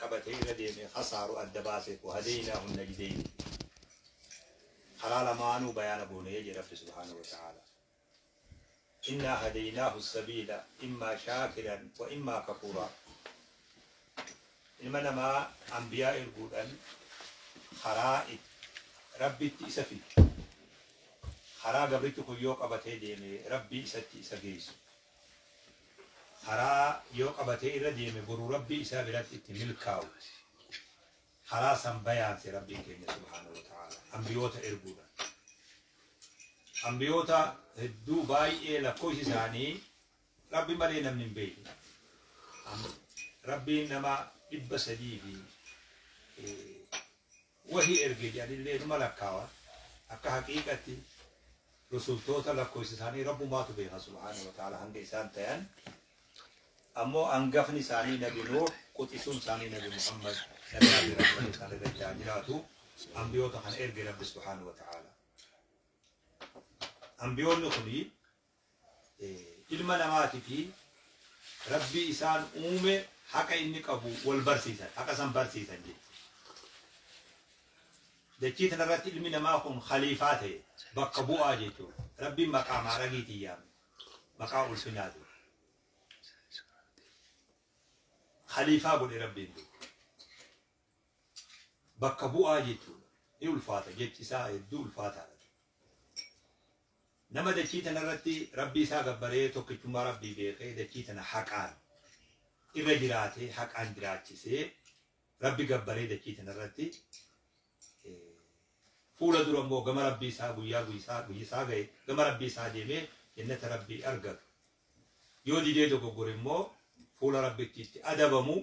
Qabatee irra deeme khasaaru adda baase. وهديناه النجدين, karaa lamaanuu bayaana goonee jedhe Rabbi سبحانه وتعالى. إنا هديناه السبيل إما شاكرا وإما كفورا. Ilma namaa ambiyaa erguudhaan karaa Rabbitti isa fidu, karaa gabrichi kun yoo qabatee deeme Rabbii isatti isa geessu, karaa yoo qabatee irra deeme boruu Rabbii isaa biratti itti milkaa'u, karaa san bayaanse Rabbiin keenya سبحانه وتعالى ambiyoota erguudhaan. Ambiyoota hedduu baay'ee lakkoofsi isaanii Rabbi malee namni hin beekne. Rabbiin nama 300 fi wahii erge jedhanillee numa lakkaawa. Akka haqiiqatti rusultoota lakkoofsi isaanii Rabbumaatu beeka سبحانه وتعالى hanga isaan ta'an. Ammoo hangafni isaanii Nabi Nuux, quxisuun isaanii Nabi Muhammad, nabi Rabbi Rabbi isaanii irra jiraatu. Ambiyoota kana erge Rabbi سبحانه وتعالى. Ambiyoonni kuni ilma namaatii fi Rabbi isaan uume haqa inni qabu wal barsiisan, haqa san barsiisan jechuudha. Dachii kanarratti ilmi namaa kun khaliifaa ta'e, bakka bu'aa jechuudha. Rabbiin maqaa maaragiitiin yaame, maqaa ulfinaati. Khaliifaa godhe Rabbiin, bakka bu'aa jechuudha. Ni ulfaata, jechi isaa hedduu ulfaataadha. Nama dachii tanarratti Rabbii isaa gabbaree, tokkichummaa Rabbii beekee, dachii tana haqaan irra jiraatee, haqaan jiraachisee, Rabbi gabbaree, dachii tanarratti fuula dura immoo gama Rabbii isaa guyyaa guyyaa ga'e gama Rabbii isaa deemee jannata Rabbii argatu. Yoo didee dogoggore immoo fuula Rabbitti itti adabamu.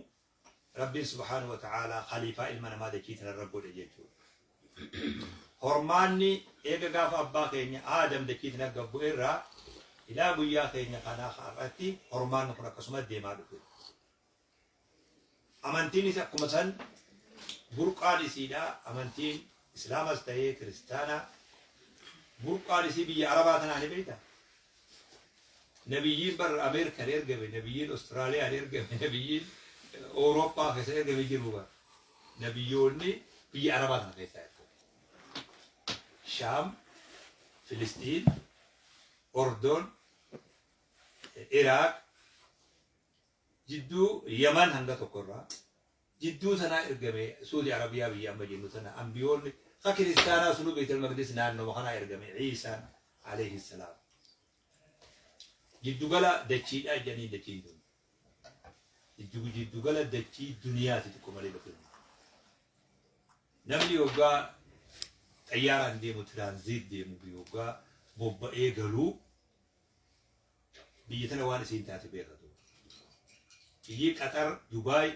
Rabbiin سبحانه وتعالى khaliifaa ilma namaa dachii tanarra godhe jechuudha. Hormaanni eega gaafa abbaa keenya Aadam dachii tana gabbu irraa ilaa guyyaa keenya kanaa har'atti hormaanni kun akkasuma deemaa dhufe. Amantiinis akkuma san burqaan isiidha. Amantiin Islaamas ta'ee Kiristaanaa burqaan isii biyya Arabaa tanaa ni beektaa? Nabiyyiin bar Ameerikaan ergame, nabiyyiin Austraaliyaan ergame, nabiyyiin Awurooppaa keessa ergame jiru bar. Nabiyyoonni biyya Arabaa tana keessa ergame. Shaam, Filistiin, Ordon, Iraaq, jidduu Yaman hanga tokkorraa jidduu tanaa ergame. Suudi Arabiyaa biyya amma jennu tana ambiyoonni ka kiristaanaa sunu Beetal Maqdis naannoo kanaa ergame Ciisaan عليه السلام. Jiddugala dachiidhaa jedhanii dachiin tun. Jiddugala dachii duniyaati xiqqoo malee bakka. Namni yoggaa xayyaaraan deemu, transit deemu, yoggaa bobba'ee galuu biyya tana waan isiin taate beekatu. Biyyi Qaxar, Dubaay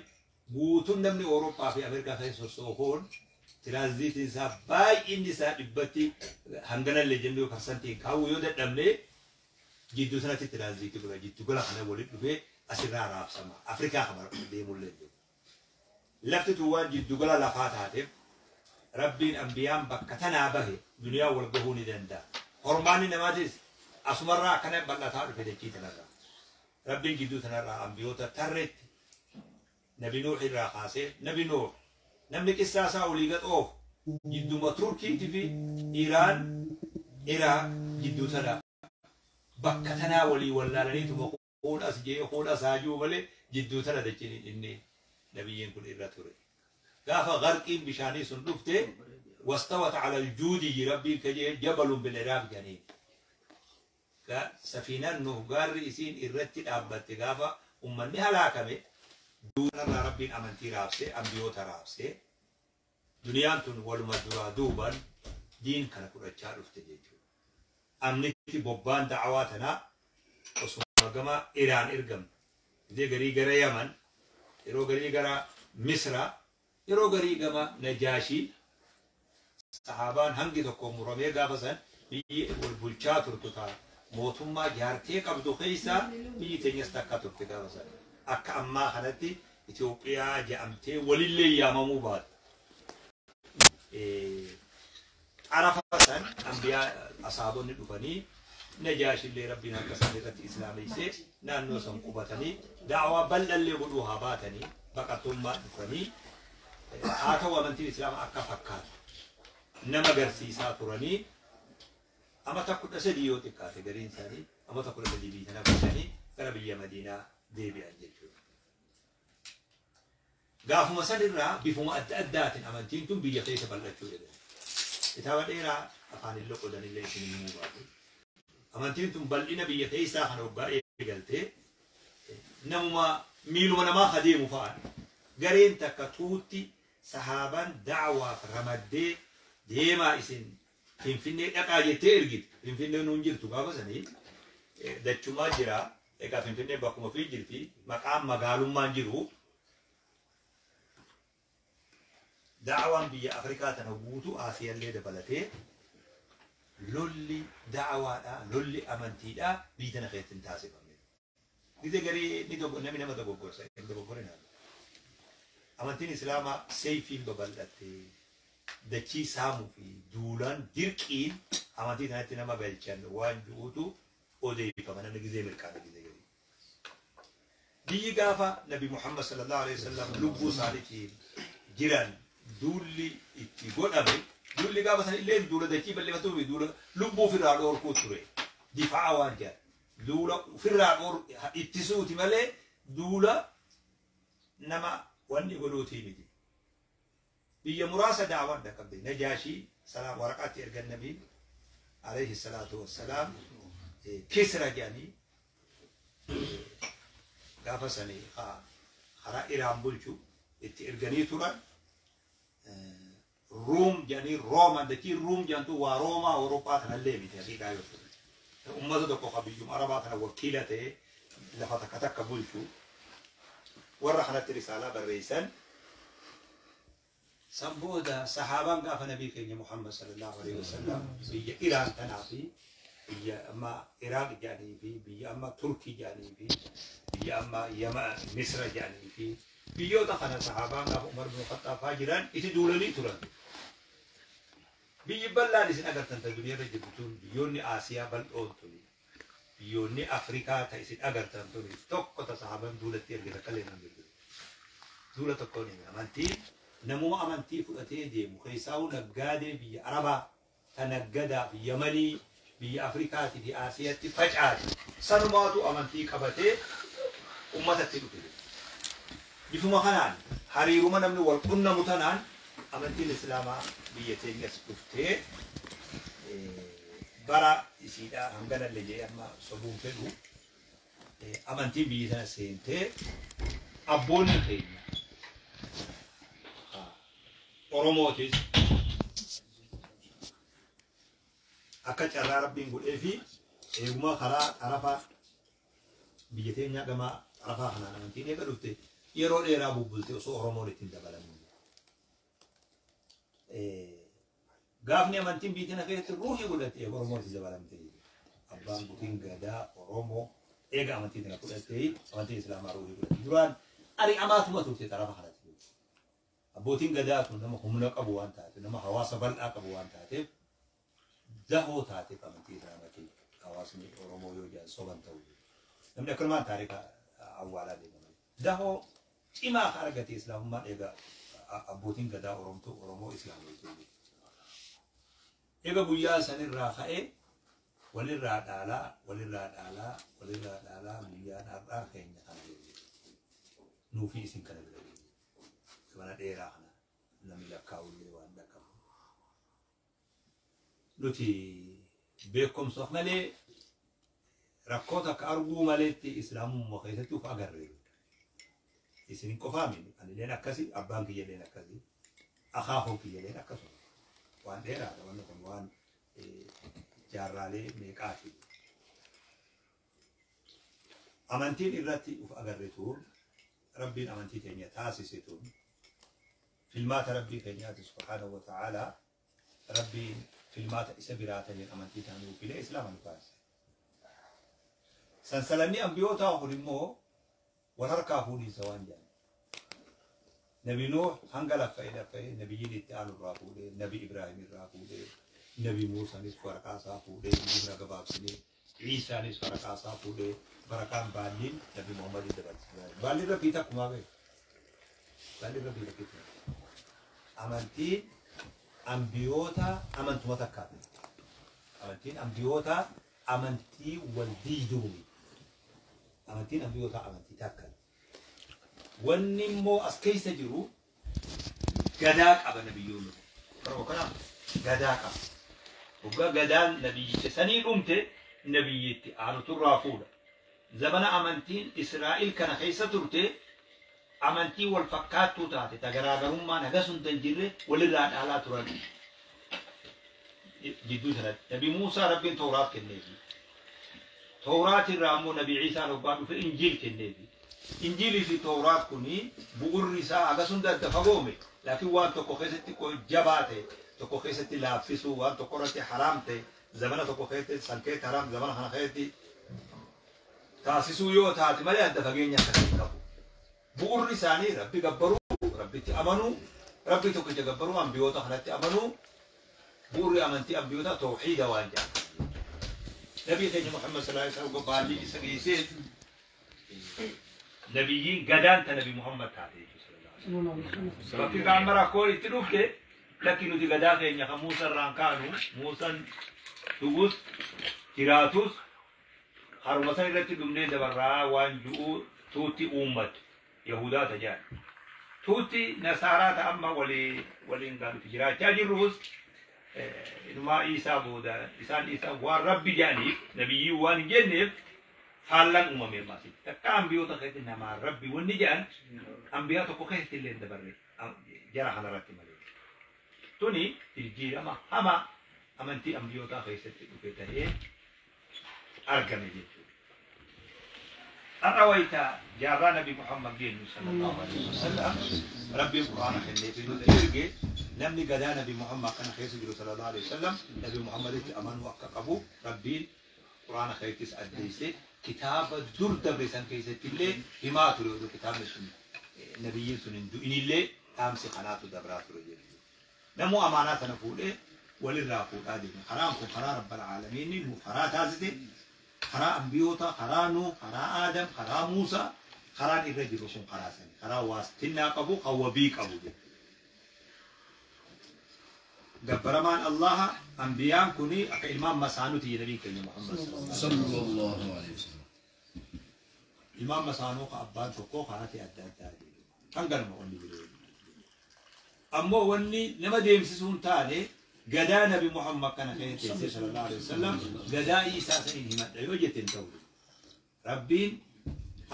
guutuun namni Awurooppaa fi Ameerikaa keessa sossoofoon transitiin isaa baay'inni isaa dhibbatti hanganallee jennee parsantiin kaawuu yoo dadhabne jidduu sanatti transitii godha. Jiddu gala kana walitti dhufee asirraa raabsama. Afrikaa kana deemullee jiru. Lafti tun waan jiddu gala lafaa taateef Rabbiin ambiyaan bakka tanaa bahe duniyaa wal gahuu ni danda'a. Hormaanni namaatis asumarraa akkana bal'ataa dhufe dachii tanarraa. Rabbiin jidduu tanarraa ambiyoota tarreetti Nabi Nuux irraa kaasee. Nabi Nuux namni qissaa isaa olii gad oofu jidduma Turkiitii fi Iraan, Iraaq jidduu tana bakka tanaa walii wallaalaniituma kuun as jee kuun as haajuu malee jidduu tana dachiin inni nabiyyiin kun irra ture. Gaafa garqiin bishaanii sun dhufte واستوت على الجودي Rabbiin kajee جبل بالعراق jedhanii. Safiinaan Nuh gaarri isiin irratti dhaabbatte gaafa ummanni halaakame duunarraa Rabbiin amantii raabsee, ambiyoota raabsee, duniyaan tun waluma duraa duuban diin kana fudhachaa dhufte jechuudha. Amnitti bobbaan da'awaa tanaa osuma gama Iraan ergamte. Yeroo garii gara Yaman, yeroo garii gara Misra, yeroo garii gama Najaashii. Sahaabaan hangi tokko muramee gaafa san biyyi wal bulchaa turtu ta'a. Mootummaa jaartee qabdu keessaa biyyi teenyas takka turte gaafa san. Akka ammaa kanatti Itoophiyaa jedhamtee walillee yaamamuu baatu. Xarafa san ambiyaa asaabonni dhufanii Najaashillee Rabbiin harka isaanii irratti islaameessee naannoo san qubatanii da'awaa bal'allee godhuu haa baatanii baqattummaa dhufanii haa ta'u amantiin islaamaa akka fakkaatu nama garsiisaa turanii amata 13 yoo xiqqaate gariin isaanii amata 13 biyya tana bulchanii gara biyya Madiinaa deebi'an jechuudha. Gaafuma sanirraa bifuma adda addaatiin amantiin tun biyya keessa bal'achuu eegalte. Kitaaba dheeraa afaan illee qodanillee isin himuu baatu. Amantiin tun bal'ina biyya keessaa kana waggaa eegaltee namuma miiluma namaa adeemu fa'aa gareen takka tuutti sahaabaan da'awaaf ramaddee deemaa isin Finfinnee dhaqaa jettee ergite. Finfinnee nuun jirtu gaafa sanii dachumaa jira. Egaa Finfinnee bakkuma ofii jirti. Maqaan magaalummaan jiru. Da'awaan biyya Afrikaa tana guutuu Asiyaallee dabalatee lolli da'awaadha, lolli amantiidha biyya tana keessatti hin taasifamne. Gise garii ni namni nama dogoggorsa, hin dogoggorina. Amantiin Islaamaa seefiin babal'attee dachii saamuu fi duulaan dirqiin amantii kanatti nama galchan waan jiruutu odeeffama namni gizee mirqaana gizee garii. Biyyi gaafa Nabi Muhammad sallallahu alaihi wasallam lubbuu isaaniitiin jiran duulli itti godhame duulli gaafa san illee duula dachii bal'ifatuu fi duula lubbuu ofirraa dhoorkuu ture. Difaa'a waan jedhan. Duula ofirraa dhoor ittisuuti malee duula nama wanni godhuutii miti. Biyya muraasa da'awaan dhaqqabde. Najaashii salaam waraqaatti ergan nabiin alayhi salaatu wassalaam Kisra jedhanii gaafa sanii karaa Iraan bulchu itti erganii turan. Ruum jedhanii Rooman dachii Ruum jedhamtu waa Roomaa Awurooppaa kanallee miti haqiiqaa yoo ta'u. Uummata tokko kan biyyuma Arabaa kana wakiila ta'ee lafa takka takka bulchu warra kanatti risaalaa barreessan. San booda sahaabaan gaafa nabii keenya Muhammad sallallahu alaihi wasallam biyya Iraan tanaa fi biyya amma Iraaq jedhanii fi biyya amma Turkii jedhanii fi biyya amma Yama Misra jedhanii fi biyyoota kana sahaabaan gaafa Umar bin Khattaab fa'aa jiran itti duulanii turan. Biyyi bal'aan isin agartan ta duniyaa irra jirtu tun biyyoonni Aasiyaa bal'oon tuni biyyoonni Afrikaa ta isin agartan tuni tokko ta sahaabaan duulatti ergite akka illee hin jirtu. Duula tokkoon hin amantii namuma amantii fudhatee deemu keessaa'uu naggaadee biyya Arabaa ta naggadaa fi Yamanii biyya Afrikaatii fi Aasiyaatti facaate sanumaatu amantii qabatee uummatatti dhufe. Bifuma kanaan hariiruma namni wal qunnamu tanaan amantiin Islaamaa biyya teenyas dhuftee bara isiidhaa hanganallee jedhee amma sobuun fedhu amantiin biyya sana seentee abboonni keenya Oromootis akka carraa Rabbiin godhee fi eeguma karaa xarafa biyya teenyaa gama xarafaa kanaan amantiin eega dhufte yeroo dheeraa bubbulte osoo Oromoon ittiin dabalamu. Gaafni amantiin biyya tana keessatti ruuhii godhatte eega Oromoon itti dabalamte. Abbaan guutiin gadaa Oromoo eega amantii tana fudhattee amantiin Islaamaa ruuhii godhatte. Duraan ari'amaatuma turte xarafa kanatti. Abbootiin gadaa kun nama humna qabu waan taateef, nama hawaasa bal'aa qabu waan taateef, dahoo taateef amantii Islaamaatti hawaasni Oromoo yoo jedhan soban ta'u. Namni akkanumaan taarika awwaalaa deema malee. Dahoo cimaa kan argate Islaamummaan eega abbootiin gadaa Oromtuu Oromoo Islaamoituu. Eega guyyaa sanirraa ka'ee walirraa dhaalaa, walirraa dhaalaa, walirraa dhaalaa guyyaan har'aa keenya kana ga'e. Nuufi isin kana bira ga'e. Mana dheeraa kana namni lakkaa'ullee waan dhaqqabu. Nuti beekumsaaf malee rakkoo takka arguu maleetti Islaamummaa keessatti of agarre. Isin qofaa miti. Anilleen akkasi, abbaan kiyyalleen akkasi, akaakuun kiyyalleen akkasuma. Waan dheeraadha wanni kun waan jaarraalee meeqaati. Amantiin irratti of agarre tun Rabbiin amantii teenya taasise tun filmaata Rabbii keenyaati subhaanahu wa ta'aalaa Rabbiin filmaata isa biraa ta'een amantii tana nuu filee Islaama nu taasise. Sansalanni ambiyootaa kun immoo wal harkaa fuudhiinsa waan jedhan. Nabi Nuuh hanga laffa'ee laffa'ee nabiyyiin itti aanu irraa fuudhee, Nabi Ibraahim irraa fuudhee, Nabi Muusaanis waraqaa isaa fuudhee bira gabaabsinee Ciisaanis waraqaa isaa fuudhee barakaan baalliin Nabi Muhammadin dabarse. Baalli Rabbii takkumaa beeku. Baalli Rabbii takkitti. Amantiin ambiyoota amantuma takkaati. Amantiin ambiyoota amantii wal diiduumi. Amantiin ambiyoota amantii takka. Wanni immoo as keessa jiru gadaa qaba nabiyyoonni. Qaroo kana gadaa qaba. Waggaa gadaan nabiyyicha sanii dhumte nabiyyitti aanuturraa fuudha. Zamana amantiin Israa'el kana keessa turte amantii wal fakkaattuu taate ta garaagarummaan hagas hunda hin jirre walirraa dhaalaa turan. Jidduu sanatti Nabi Muusaa Rabbiin Tooraat kenneefi. Tooraat irraa immoo Nabi Ciisaan hoggaa dhufe Injiil kenneefi. Injiilii fi Tooraat kuni bu'urri isaa hagas hunda adda fagoome laakiin waan tokko keessatti jabaa ta'e tokko keessatti laaffisuu waan tokko irratti haraam ta'e zamana tokko keessatti san keessatti haraam zamana kana keessatti taasisuu yoo taate malee adda fageenya akkasii qabu. Bu'urri isaanii Rabbi gabbaruu, Rabbitti amanuu, Rabbi tokkicha gabbaruu, ambiyoota kanatti amanuu, bu'urri amantii ambiyoota tawxiida waan jedhamu. Nabii keenya Muhammad sallallahu alaihi wasallam baalli isa geessee nabiyyiin gadaan ta Nabi Muhammad taate jechuudha. Bakki qaama rakkoon itti dhufte lakki nuti gadaa keenya kan Muusaa irraan kaanu Muusaan dhugus jiraatus haruma san irratti dhumnee dabarraa waan ju'uu tuutti uummatu Yahudaa tajaajila. Tuutti Nasaaraa ta amma waliin nuti jiraachaa jirrus inumaa Iisaa booda isaan Iisaa waan Rabbi jedhaniif nabiyyii waan hin jenneef faallan uumame ammaasitti. Takka ambiyoota keessatti namaa Rabbi wanni jedhan ambiyaa tokko keessatti illee hin dabarre jara kanarratti malee. Tuni jijjiirama hamaa amantii ambiyootaa keessatti dhufe ta'ee argame jechuudha. Har'a wayita jaarraa Nabi Muhammad geenyu sallallahu alaihi wasallam Rabbiin Qur'aana kenneefii nutti erge namni gadaa Nabi Muhammad kana keessa jiru sallallahu alaihi wasallam Nabi Muhammaditti amanuu akka qabu Rabbiin Qur'aana keessattis addeesse kitaaba dur dabre san keessatti illee himaa ture oduu kitaabni sun nabiyyiin sun hin du'inillee dhaamsi kanaatu dabraa ture jechuudha. Namuu amaanaa sana fuudhee walirraa fuudhaa deeme. Karaan kun karaa Rabbal Aalamiin nu karaa taasise karaa ambiyoota, karaa Nuh, karaa Aadam, karaa Muusaa, karaan irra jiru sun karaa sani. Karaa waastinnaa qabu, kan wabii qabu jechuudha. Gabbaramaan Allaha ambiyaan kuni akka ilmaan masaanuti nabiin keenya Muhammad sallallahu alaihi wasallam. Ilmaan masaanuu ka abbaan tokko karaa adda addaa jechuudha. Hanganuma wanni jiru. Ammoo wanni nama deemsisuu hin taane gadaa Nabi Muhammad kana keessa teessee sallallahu alaihi wasallam gadaa Iisaa saniin himadha yoo jette hin ta'u. Rabbiin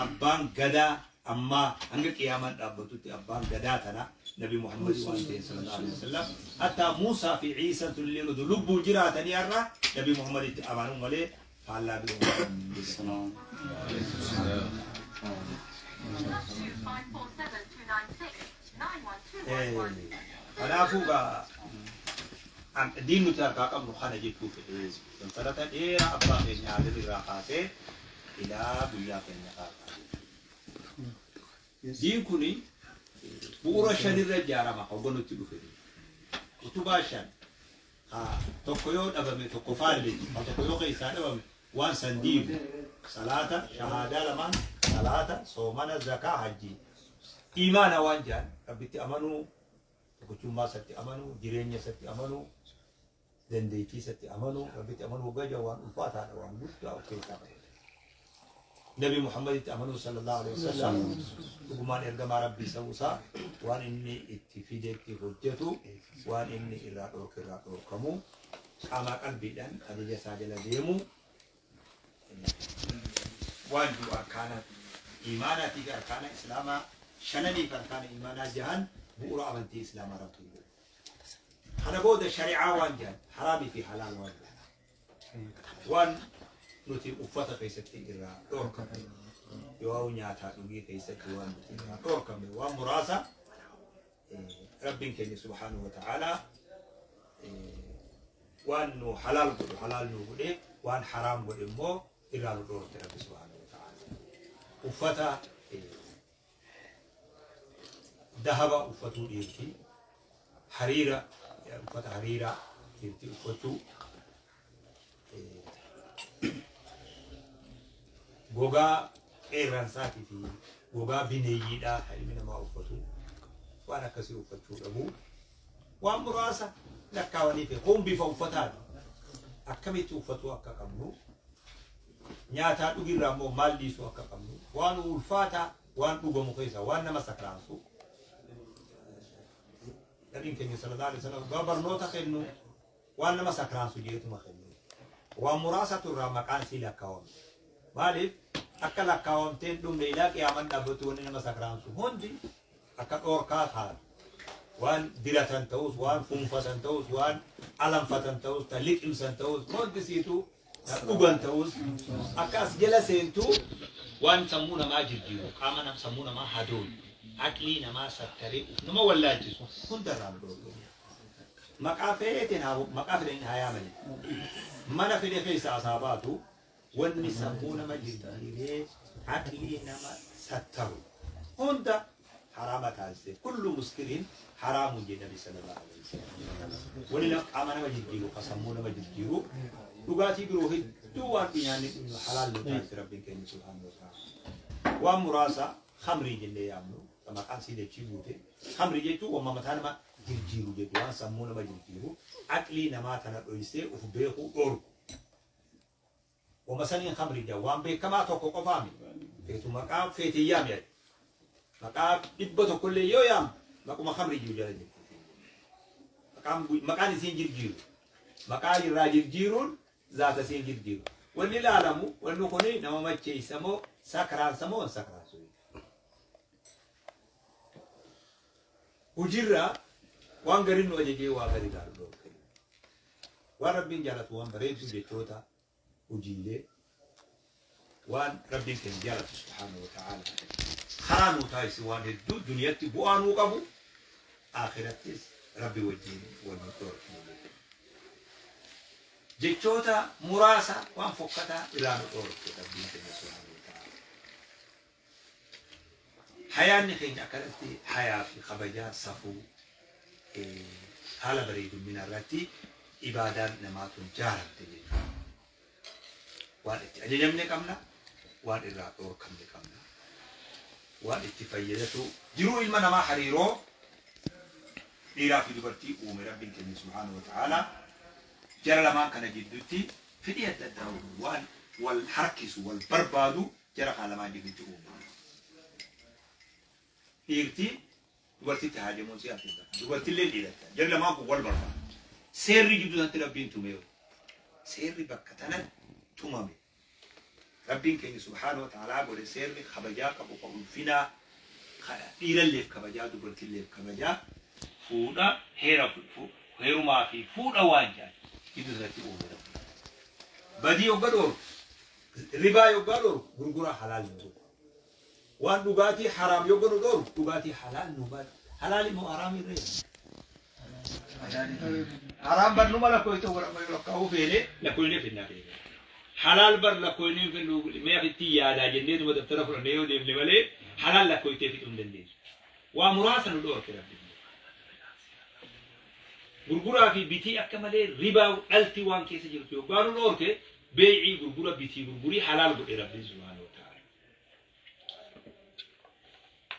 abbaan gadaa ammaa hanga qiyaamaan dhaabbatutti abbaan gadaa tana Nabi Muhammad waan ta'e sallallahu alaihi wasallam hatta Muusaa fi Iisaan tunillee oduu lubbuun jiraatanii har'a Nabi Muhammad itti amanuu malee faallaa biroo hin jiru. Kanaafuu gaa diin nuti harkaa qabnu kana jechuu fedhe sansalata dheeraa abbaa keenya Aadam irraa kaasee ilaa guyyaa keenya kaartaa jechuudha. Diin kuni bu'uura shanirra ijaarama hogganutti dhufe. Utubaa shan tokko yoo dhabame tokko faalle tokko yoo keessaa dhabame waan san diigu salaata shahaadaa lamaan salaata soomana zakaa hajjii imaana waan jedhan Rabbitti amanuu tokkichummaa isatti amanuu jireenya isatti amanuu dandeettii isatti amanuu Rabbitti amanuu gaja waan ulfaataadha waan guddaa of keessaa qaba. Nabi Muhammaditti amanuu sallallahu alaihi wasallam dhugumaan ergamaa Rabbii ta'uusaa waan inni itti fidetti hojjetu waan inni irraa dhorke irraa dhorkamu qaamaa qalbiidhaan ajaja isaa jala deemu waan jiru arkaana imaanaatii fi arkaana islaamaa shananii fi arkaana imaanaa jahan bu'uura amantii islaamaa rabbiin godhe. Kana booda shari'aa waan jahan haraamii fi halaal waan jahan waan nuti uffata keessatti irraa dhorkamne yoo nyaataa dhugii keessatti waan nuti irraa dhorkamne waan muraasa Rabbiin keenya subhaanahu wa ta'aalaa waan nu halaal godhu halaal nu godhe waan haraam godhe immoo irraa nu dhorke Rabbi subhaanahu wa ta'aalaa. Uffata dahaba uffatuu dhiirti hariira uffata hariiraa dhiirti uffachuu Gogaa qeerransaatii fi gogaa bineeyyiidhaa kan ilmi namaa uffatu waan akkasii uffachuu dhabu waan muraasa lakkaawanii fi kun bifa uffataati. Akkamitti uffatuu akka qabnu, nyaataa dhugirraa immoo maal dhiisuu akka qabnu, waan ulfaataa waan dhugamu keessa waan nama sakraansu. Nabiin keenya sallallahu alaihi wasallam gaafa barnoota kennu waan nama sakraansu jeetuma kennu. Waan muraasatu irraa maqaan sii lakkaawame. Maaliif akka lakkaawamteen dhumne ilaa qiyaaman dhaabbatu wanni nama sakraansu hundi akka dhoorkaa taatu. Waan diratan ta'us, waan fuunfatan ta'us, waan alanfatan ta'us, ta liqimsan ta'us, hundi siitu ta dhugan ta'us, akka as jala seentu waan sammuu namaa jijjiiru, qaama nam sammuu namaa hadoolu, aqlii namaa sattaree uf nama wallaalchisu hundarraa nu dhoorge. Maqaa feeteen haa maqaa fedhaniin haa yaamani. Mana fedhe keessa asaa baatu wanni sammuu nama jijjiiree aqlii nama sattaru hunda haraama taasise. Kullu muskiriin haraamun jedhe Nabi sallallahu alaihi wasallam. Wanni qaama nama jijjiiru, ka sammuu nama jijjiiru, dhugaatii biroo hedduu waan nyaanni dhugnu halaal nu taasise Rabbiin keenya subhaanahu wa ta'ala. Waan muraasa khamrii jennee yaamnu, ka maqaan sii dachii guute. Khamrii jechuun waan mataa nama jijjiiru jechuudha, waan sammuu nama jijjiiru, aqlii namaa tana dhoysee uf beekuu dhorku. Wama saniin khamrii jedha, waan beekamaa tokko qofaami. Feetu maqaa feetii yaami ati. Maqaa dhibba tokkollee yoo yaam maquma khamrii jiru jala jirti. Maqaan isiin jijjiiru. Maqaa irraa jijjiiruun zaata isiin jijjiiru. Wanni ilaalamu wanni kuni nama macheessa moo sakraansa moo hin sakraansu. Hojiirraa waan gariin nu ajajee waa gari ilaalu dhorke. Waan Rabbiin jaalatu waan bareedu jechoota hojiilee waan Rabbiin keenya jaalatu subhaanahu wa ta'ala. Karaa nuu taasise waan hedduu duniyatti bu'aa nuu qabu akhirattis Rabbi wajjin wal nu dhorkine jechuudha. Jechoota muraasa waan fokkataa irraa nu dhorke Rabbiin keenya subhaanahu wa ta'ala. Hayaanni keenya akkanatti hayaa fi kabajaa safuu haala bareedummina irratti ibaadaan namaatu jaaramte jechuudha. Waan itti ajajamne qabna, waan irraa dhorkamne qabna. Waan itti fayyadatu jiruu ilma namaa hariiroo dhiiraa fi dubartii uume Rabbiin keenya subhaanahu wa ta'ala jara lamaan kana jidduutti fedhii adda addaa uume waan wal harkisu wal barbaadu jara kana lamaan jidduutti uume. Dhiirti dubartitti haajamuun si hafe dubartillee dhiiratti jarri lamaan kun wal barbaadu. Seerri jidduu sanatti Rabbiin tume seerri bakka tanatti tumame. Rabbiin keenya subhaanahu wa ta'ala godhe seerri kabajaa qabu ka ulfinaa dhiiralleef kabajaa dubartilleef kabajaa fuudha heera heerumaa fi fuudha waan jedhan jidduu sanatti uume Rabbiin. Badii yogga dhooru ribaa yoggaa dhooru gurguraa halaal nu godhu. Waan dhugaatii haraam yogga nu dhooru dhugaatii halaal nu baatu. Halaal immoo haraam irree. Haraam bar numa lakkooyte lakkaa'uu feene lakkooynee finnaa feene. Halaal bar lakkooynee finnu mee ofitti yaadaa jennee tuma daftara fudhannee yoo deemne malee halaal lakkooytee fixuu hin dandeessu. Waa muraasa nu dhoorke Rabbiin. Gurguraa fi bitii akka malee ribaa dhalti waan keessa jirtu yoggaa nu dhoorke beecii gurgura bitii gurgurii halaal godhe Rabbiin subhaanahu wa ta'ala.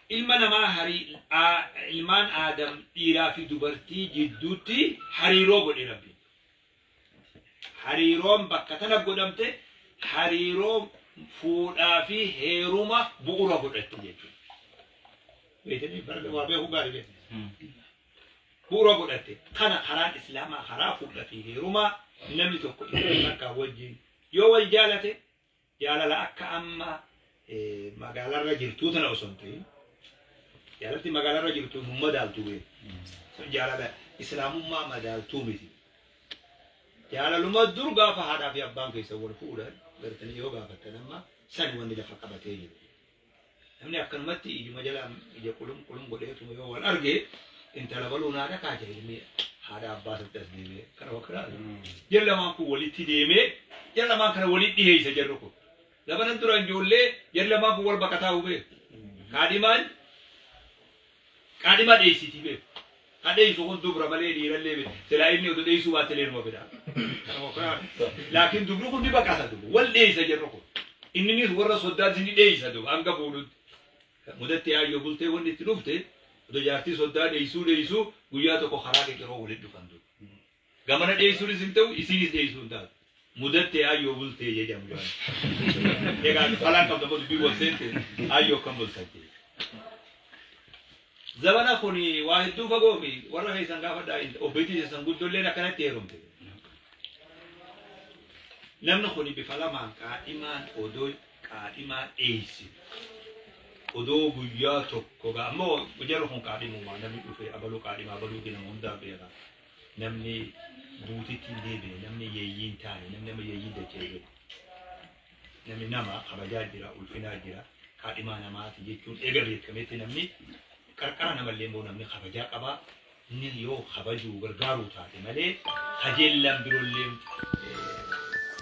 Ilma namaa ilmaan Aadam dhiiraa fi dubartii jidduutti hariiroo godhe Rabbiin. Hariiroon bakka tana godhamte hariiroo fuudhaa fi heeruma bu'uura godhatte jechuudha. Beektanii waa beekuu gaarii beektu. Bu'uura godhatte kana karaan Islaamaa karaa fuudhaa fi heerumaa namni tokko intala takka wajjin yoo wal jaalate jaalala akka amma magaalarra jirtuu tana osoo hin ta'in jaalalti magaalarra jirtu hin madaaltu beeku. Sun jaalala Islaamummaa madaaltuu miti. Jaalaluma dur gaafa haadhaa fi abbaan keessa wal fuudhan gartanii yoo gaafattan amma san wanni lafa qabatee jiru. Namni akkanumatti ijuma jala ija qulum qulum godheetuma yoo wal arge intala baluu naa dhaqaa jira ilmi haadha abbaa isaatti as deemee kana bakka Jarri lamaan kun walitti deemee jarri lamaan kana walitti dhiyeessa jarri kun. Labanan dura ijoollee jarri lamaan kun wal baqataa hubee. Kaadhimaan kaadhimaa dheessitii beeku. Ka dheessu kun dubra malee dhiirallee beeku. Silaa inni oduu dheessuu baate illee numa fida. Laakiin dubri kun ni baqata dubu. Wal dheessa jarri kun. Inninis warra soddaatti ni dheeysa duuba hanga fuudhutti. Mudatti ayyoo bultee wanni itti dhufte odoo jaartii soddaa dheeysuu dheeysuu guyyaa tokko karaa qeqeroo walitti dhufan duuba. Gamana dheeysuunis hin ta'u isiinis dheeysuu hin taatu. Mudatti ayyoo bultee jedhamu jaan. Egaa falaan qabda moo dubbii wal seente ayyoo akkam bulta jee. Zabana kun waa hedduu fagoo fi warra keessan gaafadhaa obboleettii keessan guddoolleen akkanatti heerumte. Namni kun bifa lamaan qaadhimaan odoo qaadhimaa dheeysi. Odoo guyyaa tokko ammoo jarri kun qaadhimumaa namni dhufe abaluu qaadhimaa abaluu nama hundaa beeka. Namni buutitti hin deebine namni yeeyyii hin taane namni nama yeeyyii dachee jiru. Namni nama kabajaa jira ulfinaa jira qaadhimaa namaati jechuun eega beekametti namni qarqara namallee immoo namni kabajaa qabaa. Inni yoo kabajuu gargaaruu taate malee kajeellaan biroollee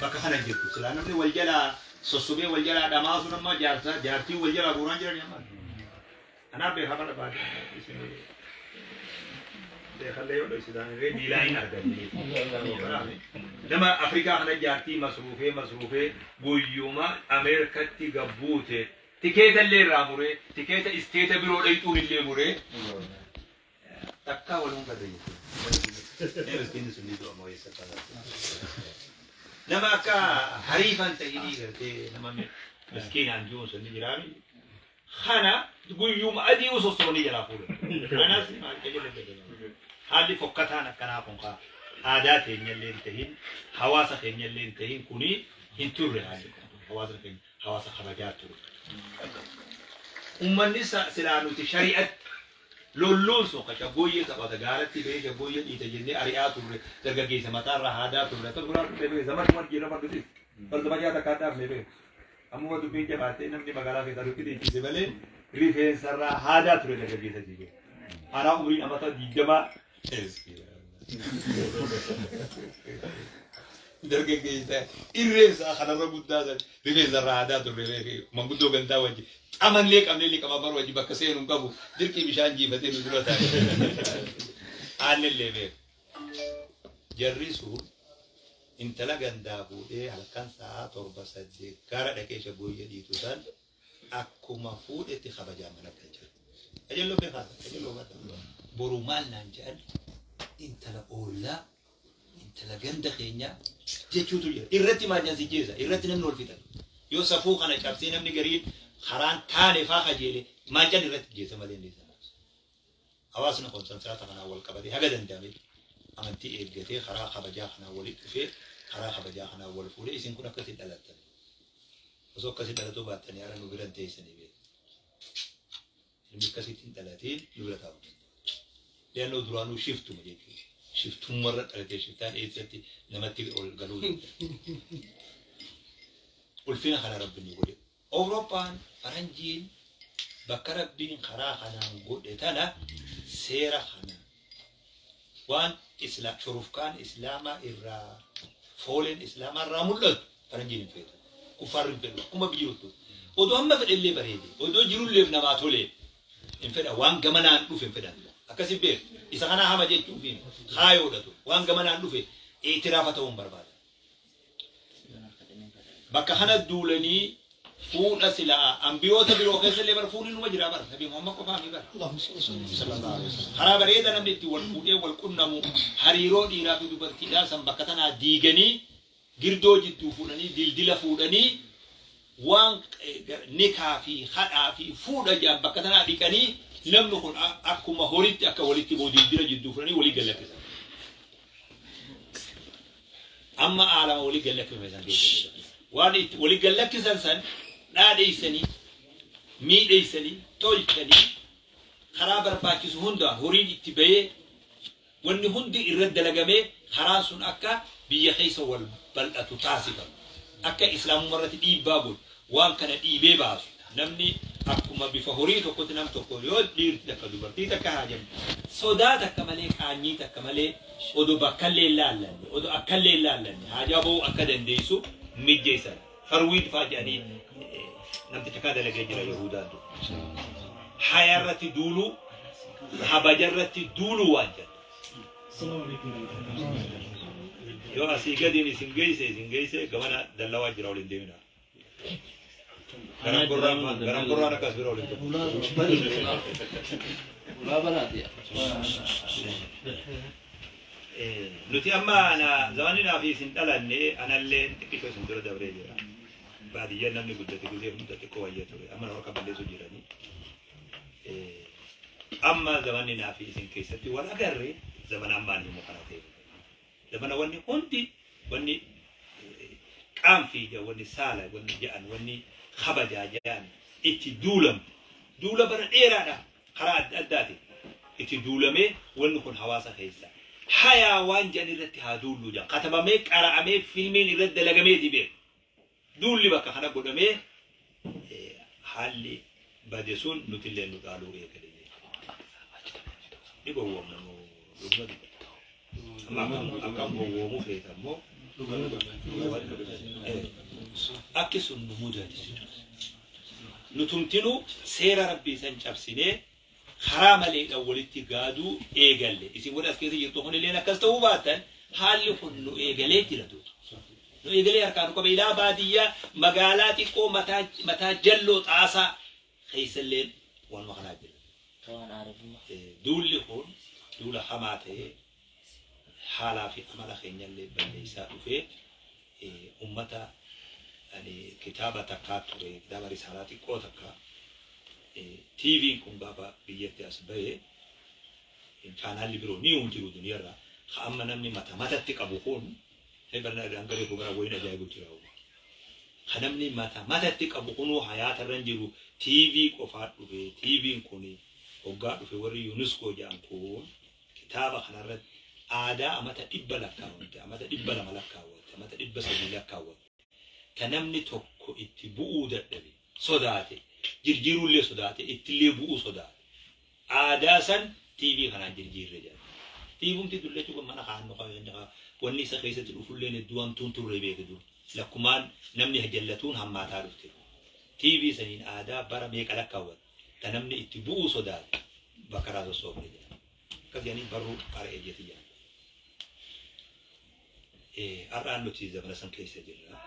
bakka kana jirtu. Silaa namni wal jalaa sossobee wal jalaa dhamaasu nama jaarsaa jaartii wal jalaa guuraan jiran amma. Kanaaf beekaa bara baadiyyaa isin beekallee yoo dhoksitan irree miilaa hin arganne. Nama Afrikaa kana jaartii masruufee masruufee guyyuma Ameerikatti gabbuute tikeeta illee irraa muree tikeeta isteeta biroo dhayxuun illee muree takkaa waluun gadda jechuudha. Miskiinni sun ni du'a moo eessa nama akka hariifan ta'inii gartee nama miskiinaan jiruun sun ni jiraami. Kana guyyuma adii osoo ni jalaa fuudhan. Kanas maal qajeellee haalli fokkataan akkanaa kun kaa aadaa teenyallee hin tahin hawaasa keenyallee hin tahin kuni hin turre haalli kun hawaasa keenya hawaasa kabajaa ture. Uummanni silaa nuti shari'atti lolluun sun ka shaggooyyee taphata gaaratti bahee shaggooyyee dhiita jennee ari'aa turre dargaggeessa mataarraa haadaa turre akkas godhaa turre beekee zaman wal jira fardutis farda bajaa takka addaaf mee beeku. Ammoo dubbiin jabaatee namni magaalaa keessaa dubbii dhiichise malee rifeensarraa haadaa ture dargaggeessa jechuudha. Anaa umriin amata 20 dargaggeessa irreensaa kanarra guddaa san rifeensarraa haadaa turre beekee manguddoo gandaa wajji xamallee qabnee liqama bara wajji bakka seenu hin qabu dirqii bishaan jiifatee nu dura taa'e. Aannellee beeku. Jarri sun intala gandaa fuudhee halkan sa'a 7 8 gara dhaqee shaggooyyee dhiitu san akkuma fuudhetti kabajaa mana galchan. Qajeelloo beekaa qajeelloo badda. Boru maal naan jedhan intala oollaa intala ganda keenyaa jechuutu jira. Irratti maal jedhan si jeessa irratti namni wal fixan. Yoo safuu kana cabsee namni gariin karaan taane faa kajeele maal jedhan irratti jeessa malee inni sana. Hawaasni kun sansalata kanaan wal qabatee haga danda'ame amantii eeggatee karaa kabajaa kanaan walitti dhufee karaa kabajaa kanaan wal fuudhee isin kun akkasiin dhalattan. Osoo akkasiin dhalatuu baattanii haala nu bira teessanii beeku. Ilmi akkasitti hin dhalatiin nu bira taa'uu danda'u. Leannoo duraanuu shiftuma jechuudha. Shiftummarra dhalatee shiftaan eessatti namatti ol galuu danda'a. Ulfina kana rabbiin ni godhe. Awurooppaan faranjiin bakka rabbiin karaa kanaan godhe tana seera kana waan shurufkaan islaamaa irraa fooleen islaamaa irraa mul'atu faranjiin hin feetu. Kuffaarri hin fedhu akkuma biyyoottu. Odoo hamma fedhellee bareede odoo jirulleef namaa tole hin fedhan waan gamanaan dhufe hin fedhan. Akkasi beeku isa kanaa hama jechuuf kaayoodhatu waan gamanaan dhufe itiraafa ta'uu hin barbaada. Bakka kana duulanii fuudha silaa ambiyoota biroo keessallee bara fuudhi numa jira bara Nabi Muhammad qofaa mi bara. Sallallahu alaihi wasallam. Karaa bareeda namni itti wal fuudhee wal qunnamu hariiroo dhiiraa fi dubartiidhaa san bakka tanaa diiganii girdoo jidduu fuudhanii dildila fuudhanii waan nikaa fi hadhaa fi fuudha jedhan bakka tanaa dhiqanii namni kun akkuma horitti akka walitti boo dildila jidduu fuudhanii walii gallakkisan. Amma aalama walii gallakkifame san keessa. Waan itti walii gallakkisan san dhaadheessanii miidheessanii tolchanii karaa barbaachisu hundaan horiin itti bahee wanni hundi irratti dalagamee karaan sun akka biyya keessa wal bal'atu taasifamu. Akka islaamummaa irratti dhiibbaa godhu waan kana dhiibee baasu namni akkuma bifa horii tokkotti nam tokko yoo dhiirti takka dubartii takka haajamtu sodaa takka malee qaanyii takka malee odoo bakkallee hin laallanne odoo akkallee hin laallanne haajaa ba'uu akka dandeessu mijjeessan. Farwiid faa jedhanii namticha kaa dalagee jira Yahudaan dur. Haya irratti duuluu kabaja irratti duuluu waan jedhu. Yoo asii gadiin isin geesse gamana dallawaa jira waliin deemina. Garam gorraan akkas bira waliin tokko. Ulaa banaati. Nuti amma zamanni naaf isin dhalanne anallee xiqqishoo isin dura dabree jira. Baadiyyaan namni guddate gisee hunda xiqqoo wayya ture. Amma nama harka balleessu jiranii. Amma zamanni naaf isin keessatti wal agarre zamana ammaan himu kana ta'e. Zamana wanni hundi wanni qaanfii jedhan wanni saala wanni jedhan wanni kabajaa jedhan itti duulamu. Duula bara dheeraadha karaa adda addaatiin itti duulamee wanni kun hawaasa keessa. Hayaa waan jedhan irratti haa duullu jedhan. Katabamee qara'amee fiilmiin irratti dalagameeti beeku. Duulli bakka kana godhamee haalli bade sun nuti illee nu dhaaluu eegale jechuudha. Ni gowwoomna moo dhuguma dubbata. Amma akkam gowwoomuu feeta immoo akki sun nu mudate. Nutumtinuu seera rabbii san cabsinee karaa maleedhaan walitti gaaduu eegalle. Isin warri as keessa jirtu kunilleen akkas ta'uu baatan haalli kun nu eegalee jira duuba. Nu eegalee harkaan nu qaba. Ilaa baadiyyaa magaalaa xiqqoo mataa jalloo xaasaa keessallee waanuma kanaa jira. Duulli kun duula hamaa ta'ee haalaa fi amala keenyallee balleessaa dhufee uummata kitaaba takkaa ture kitaaba risaalaa xiqqoo takkaa TV'n kun gaafa biyyatti as bahee chaanaalli biroo ni hin jiru duniyarraa ka amma namni mata matatti qabu kun hangaree kun gara wayin ajaa'ibu jira. Ka namni mata matatti qabu kunuu hayaatarra hin jiru TV qofaa dhufe TV'n kun hoggaa dhufe warri UNESCO jedhan kun kitaaba kanarratti aadaa amata 100 lakkaawwatte amata 200 lakkaawwatte amata 300 lakkaawwatte ka namni tokko itti bu'uu dadhabe sodaate jirjiiruullee sodaate ittillee bu'uu sodaate aadaa san TV kanaan jirjiirre jedha. TVumti dullachuu kun mana kaa'annu qabeenya wanni isa keessatti dhufulleen hedduu hamtuun turre beektu lakkumaan namni jallatuun hammaataa dhufte. TV saniin aadaa bara meeqa lakkaawwatte ka namni itti bu'uu sodaate bakka irraa sossoofne jedha. Akkas jedhanii barruu qara'ee jetti jedha. Har'aan nuti zamana san keessa jirra.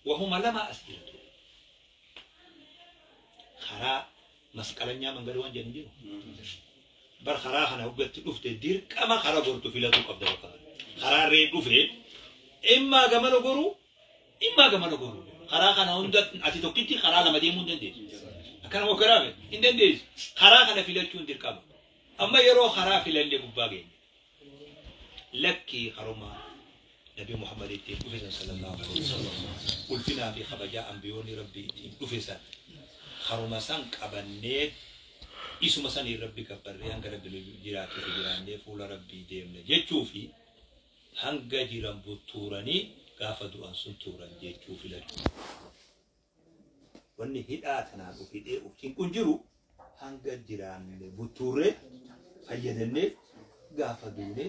Wahuma lama as jirtu. Karaa masqalanyaa mangadii waan jedhan jiru. Bar karaa kana hoggatti dhufte dirqama karaa gortu filatuu qabda bakka kana. Karaa irree dhufe immaa gamana goru immaa gamana goru. Karaa kana hunda ati tokkitti karaa lama deemuu hin dandeessu. Akkana hoggaraame hin dandeessu. Karaa kana filachuun dirqama. Amma yeroo karaa filallee gubbaa geenye. Lakkii karumaa Nabi Muhammad ittiin dhufe san sallallahu alaihi wasallam. Ulfinaa fi kabajaa ambiyoonni rabbii ittiin dhufe san karuma san qabannee isuma saniin rabbi gabbarree hanga rabbi jiraatuuf jiraannee fuula rabbii deemne jechuu fi hanga jiran buttuuranii gaafa du'an sun tuuran jechuu filachuu. Wanni hidhaa tanaan of hidhee of cinquun jiru hanga jiraanne buttuurree fayyadannee gaafa duune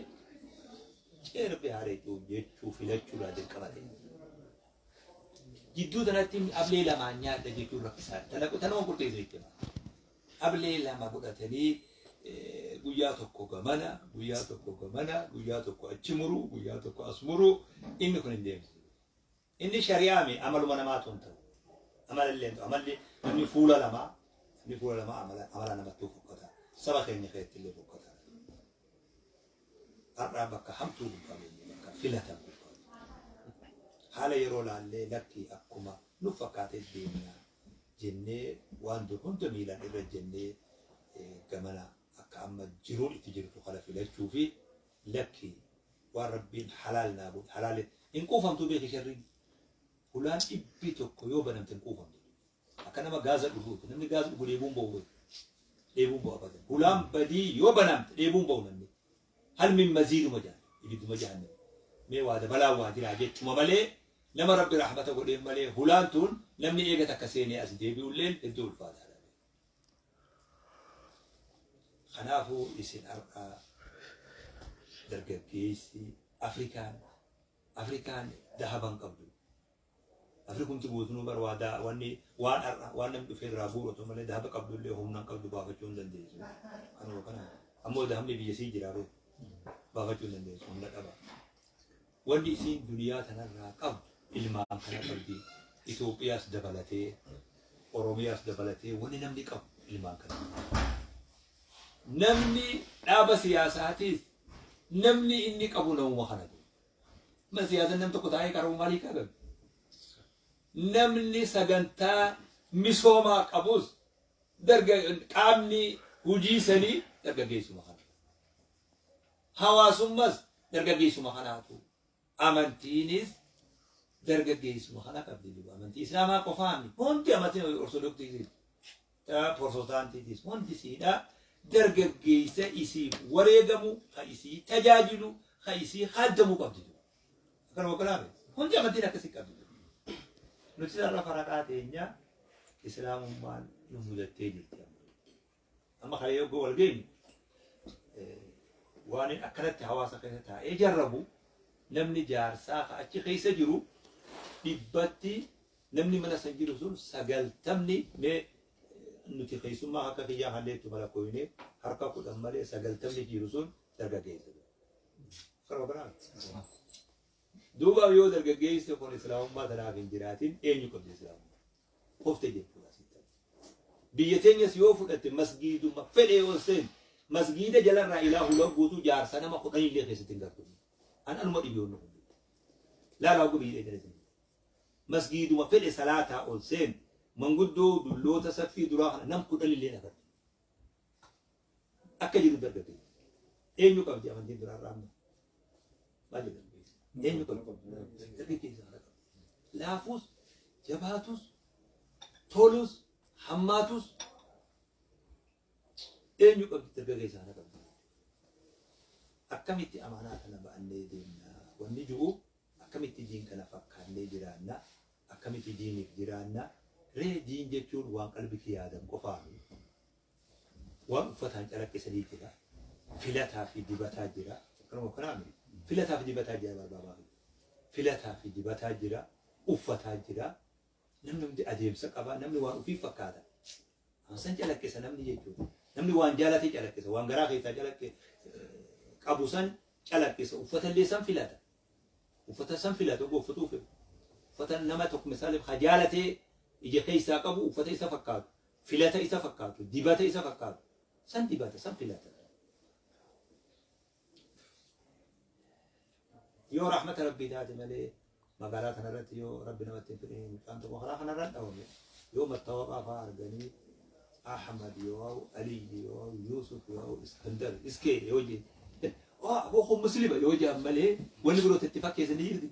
ceerbe hareetuu jechuu filachuudhaa dirqama ta'e. Jidduu tanatti ablee lamaan nyaadha jechuun rakkisaadha. Tanuma qurxeessu jechuudha. Ablee lama godhatanii guyyaa tokko gamana, guyyaa tokko gamana, guyyaa tokko achi muru, guyyaa tokko as muru inni kun hin deemsisu. Inni shari'aami amaluma namaatu hin ta'u. Amalallee hin ta'u. Amalli namni fuula lamaa amala namattuu fokkata. Saba keenya keessatti illee fokkata. Har'aa bakka hamtuu gubbaa geenye bakka filatan gubbaa. Haala yeroo laallee lakkii akkuma nu fakkaatee deemna jennee waan dur hunda miilaan irra jennee gamana akka amma jiruun itti jirtu kana filachuu fi lakkii waan rabbiin halaal naa godhe halaal hin quufamtu beeki sharriin. Hulaan 100 yoo banamte hin quufamtu. Akka nama gaaza dhuguuti namni gaaza dhugu dheebuun ba'u dheebuun ba'u abadan. Hulaan badii yoo banamte dheebuun ba'u namni. Hal min maziiduma jedhan ibidduma jahannam. Mee waa dabalaa waa jiraa jechuma malee nama rabbi rahmata godheen malee hulaan tun namni eega takka seenee as deebi'ulleen hedduu ulfaataadha. Kanaafuu isin har'aa dargaggeessi Afrikaan dahaban qabdu. Afrikumti guutunuu bar wanni waan har'a waan namni dhufee irraa guuratu malee dahaba qabdullee humnaan qabdu baafachuu hin dandeessu. Kanuma kana ammoo dahabni biyya sii jira beeku baafachuu hin dandeessu humna dhaba. Wanni isiin duniyaa tanarraa qabdu ilmaan kana qabdi. Itoophiyaas dabalatee Oromiyaas dabalatee wanni namni qabu ilmaan kana. Namni dhaaba siyaasaatiis namni inni qabu namuma kana. Ma siyaasa nam tokko taa'ee qaruu maalii qaba? Namni sagantaa misoomaa qabus qaamni hojii sanii dargaggeessuma kana. Hawaasummas dargaggeessuma kanaatu. Amantiinis dargaggeessuma kana qabdi. Amantii Islaamaa qofaami. Hundi amantiin Ortodoksiitis, Protestantiitis hundi siidha. Dargaggeessa isiif wareegamu, ka isii tajaajilu, ka isii haaddamu qabdi. Akkanuma kanaaf hundi amantiin akkasii qabdi. Nuti irra faraqaa teenya Islaamummaan nu mudattee jirti. Amma kana yoo wal geenyu waan akkanatti hawaasa keessa taa'ee jarrabu namni jaarsaa ka achi keessa jiru dhibbatti namni mana san jiru sun 90 mee nuti keessummaa akka kiyyaa halleettu mala koyine harka 10 malee 90 jiru sun dargaggeessa. Duuba yoo dargaggeessi kun Islaamummaa tanaaf hin jiraatin eenyu qabdi Islaamummaa? Qofte jechuudha. Biyya teenyas yoo fudhatte masgiiduma fedhe yoo seen masgiida jalarraa ilaa hula guutuu jaarsa nama 10 illee keessatti hin gartu. An anuma dhibiyoonni kun. Laalaa oguu biyya teenya. Masgiiduma fedhe salaataa ol seen manguddoo dulloota saffii duraa kana nam 10 illee agartu. Akka jiru dargaggeessi. Eenyu qabdi amantiin duraarraa amma? Maal jedhama? Eenyu qabdi? Dargaggeessa kana qabdi. Laafus, jabaatus, tolus, hammaatus eenyu qabdi dargaggeessa kana qabdi. Akkamitti amaanaa kana ba'annee deemna? Wanni jiru akkamitti diin kana fakkaannee jiraanna? Akkamitti diiniif jiraanna? Ree diin jechuun waan qalbitti yaadan qofaami. Waan uffataan calaqqisanii jira. Filataa fi dibataa jira. Akkanuma kanaami. Filataa fi dibataa jira barbaabaa. Filataa fi dibataa jira. Uffataa jira. Namni hundi adeemsa qaba. Namni waan ofii fakkaata. San calaqqisa namni jechuudha. Namni waan jaalate calaqqisa. Waan garaa keessaa calaqqe qabu san calaqqisa. Uffata illee san filata. Uffata san filata uffatuu fedhu. Uffata nama tokko misaaliif ha jaalatee ija keessaa qabu uffata isa fakkaatu. Filata isa fakkaatu. Dibata isa fakkaatu. San dibata san filata. Yoo rahmata rabbii taate malee magaalaa kanarratti yoo rabbi namatti hin fedhin mucaan tokko karaa kanarra dhawame yoo mattaawaqaa fa'aa arganii Ahmad yoo Ali yoo Yusuf yoo Iskandar iskee yoo jedhe oh kun muslima yoo jedhan malee wanni biroo itti fakkeessanii jirti.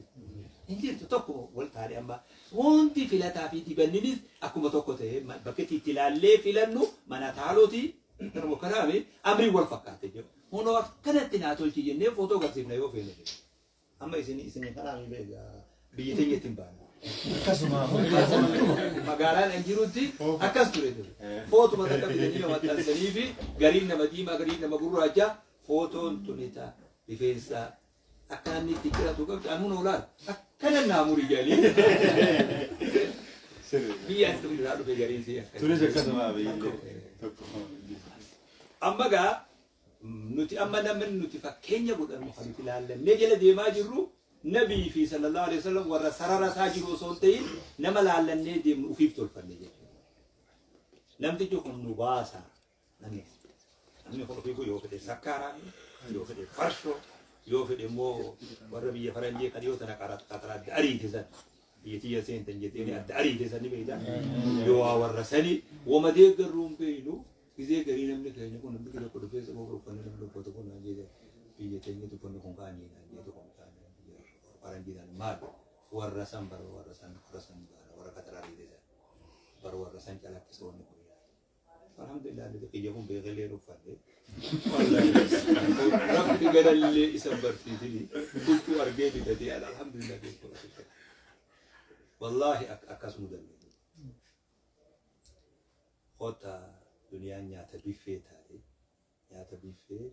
Hin jirtu tokko wal taane amma hundi filataa fi dibanninis akkuma tokko ta'e bakka itti ilaallee filannu mana taalooti kanuma kanaame amrii wal fakkaate jiru. Hunoo akkanatti naa tolchi jennee footoo agarsiifna yoo feene. Amma isin kanaami beekaa biyya teenya ittiin baana. Akkasuma magaalaan an jirutti akkas ture ture. Footuma takka fidanii maxxansanii fi gariin nama diimaa gariin nama gurraacha footoon tunita rifeensa akka namni itti ciratu qabdu an huna olaal akkana naamurii jedhanii. Biyya as irraa dhufe gariin si akka. Tunis akkasuma biyyillee tokko. Amma gaa nuti amma namni nuti fakkeenya godhannu kan nuti ilaallannee jala deemaa jirru Nabii fi sallallahu alaihi wasallam warra sarara isaa jiru osoo hin ta'in nama laallannee deemnu ofiif tolfanne jechuudha. Namtichi kun nu baasa. Namni kun ofiifuu yoo fedhe sakkaaraa, yoo fedhe farshoo, yoo fedhe immoo warra biyya faranjii kan yoo tana qaxara adda ariite san biyya tiyya seentan jetteen adda ariite san ni beektaa. Yoo waa warra sani wama deeggarruu hin beeknu gizee garii namni keenya kun namni tokko dhufee sababa uffanni namni uffatu kun naan jedhe biyya teenyatti uffanni kun kaanii naan jedhe kun kaanii faranjiidhaan maal warra san bara warra san warra san bara warra qaxara ariite san bara warra san calaqqisa wanni kun yaadu. Alhamdulillah nuti kiyya kun beekallee uffanne. Rabbi galallee isa barsiisini huccuu argee bitatee alhamdulillah beeku. Wallaahi akkas mudanne. Kota duniyaan nyaata biffee taate nyaata biffee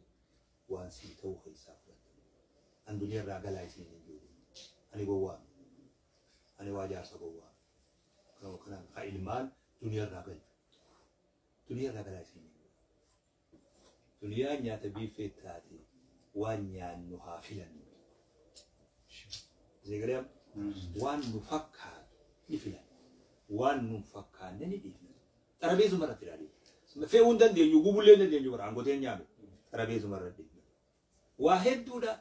waan sii ta'u keessaa fudhatte. An duniyaa irraa galaa isiin hin jiru. Ani gowwaa. Ani waa jaarsa gowwaa. Kanuma kanaan ka ilmaan duniyaa irraa galchu. Duniyaa irraa galaa isiin hin jiru. Duniyaan nyaata biffee taate waan nyaannu haa filannu. Zeegalee waan nu fakkaatu ni filanna. Waan nun fakkaanne ni dhiifna. Xarabeessuma irratti ilaalee. Fe'uu hin dandeenyu, gubullee hin dandeenyu bara aangoteen nyaame. Xarabeessuma irratti dhiifna. Waa hedduudha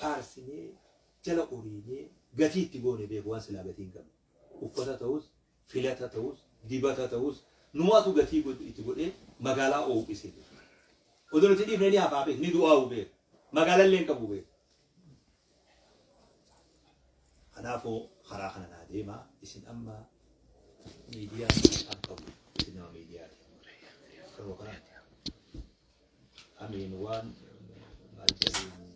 faarsinee jala uriinee gatii itti goone beeku waan silaa gatii hin qabne. Uffata ta'us, filata ta'us, dibata ta'us, numaatu gatii itti godhee magaalaa oomishe. Odoo nuti dhiifne ni hafaa beeku, ni du'aa'u beeku. Magaalallee hin qabu beeku. Kanaafuu karaa kana naa deemaa isin amma miidiyaa kan qabu isin nama miidiyaati. Kanuma kanaati. Amiin waan maal jedhanii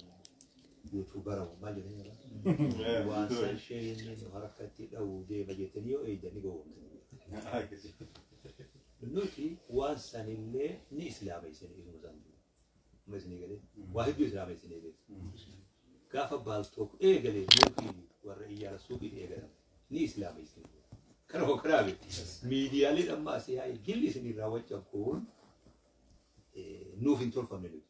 yuutuubaramu maal jedhanii waan san sheenni nu harkatti dha'uu deema jettanii yoo eegdan ni gowwoomtanii. Nuti waan sanillee ni islaameessine isuma san dura. Amma isinii galee waa hedduu islaameessinee beeku. Gaafa baaltook eegalee nuufi warra iyyaara suuqiin eegalame ni islaameessine. Kanuma kanaa beeku. Miidiyaaleen amma asii yaa'e jilli isinii raawwachaa kun nuuf hin tolfamne nuti.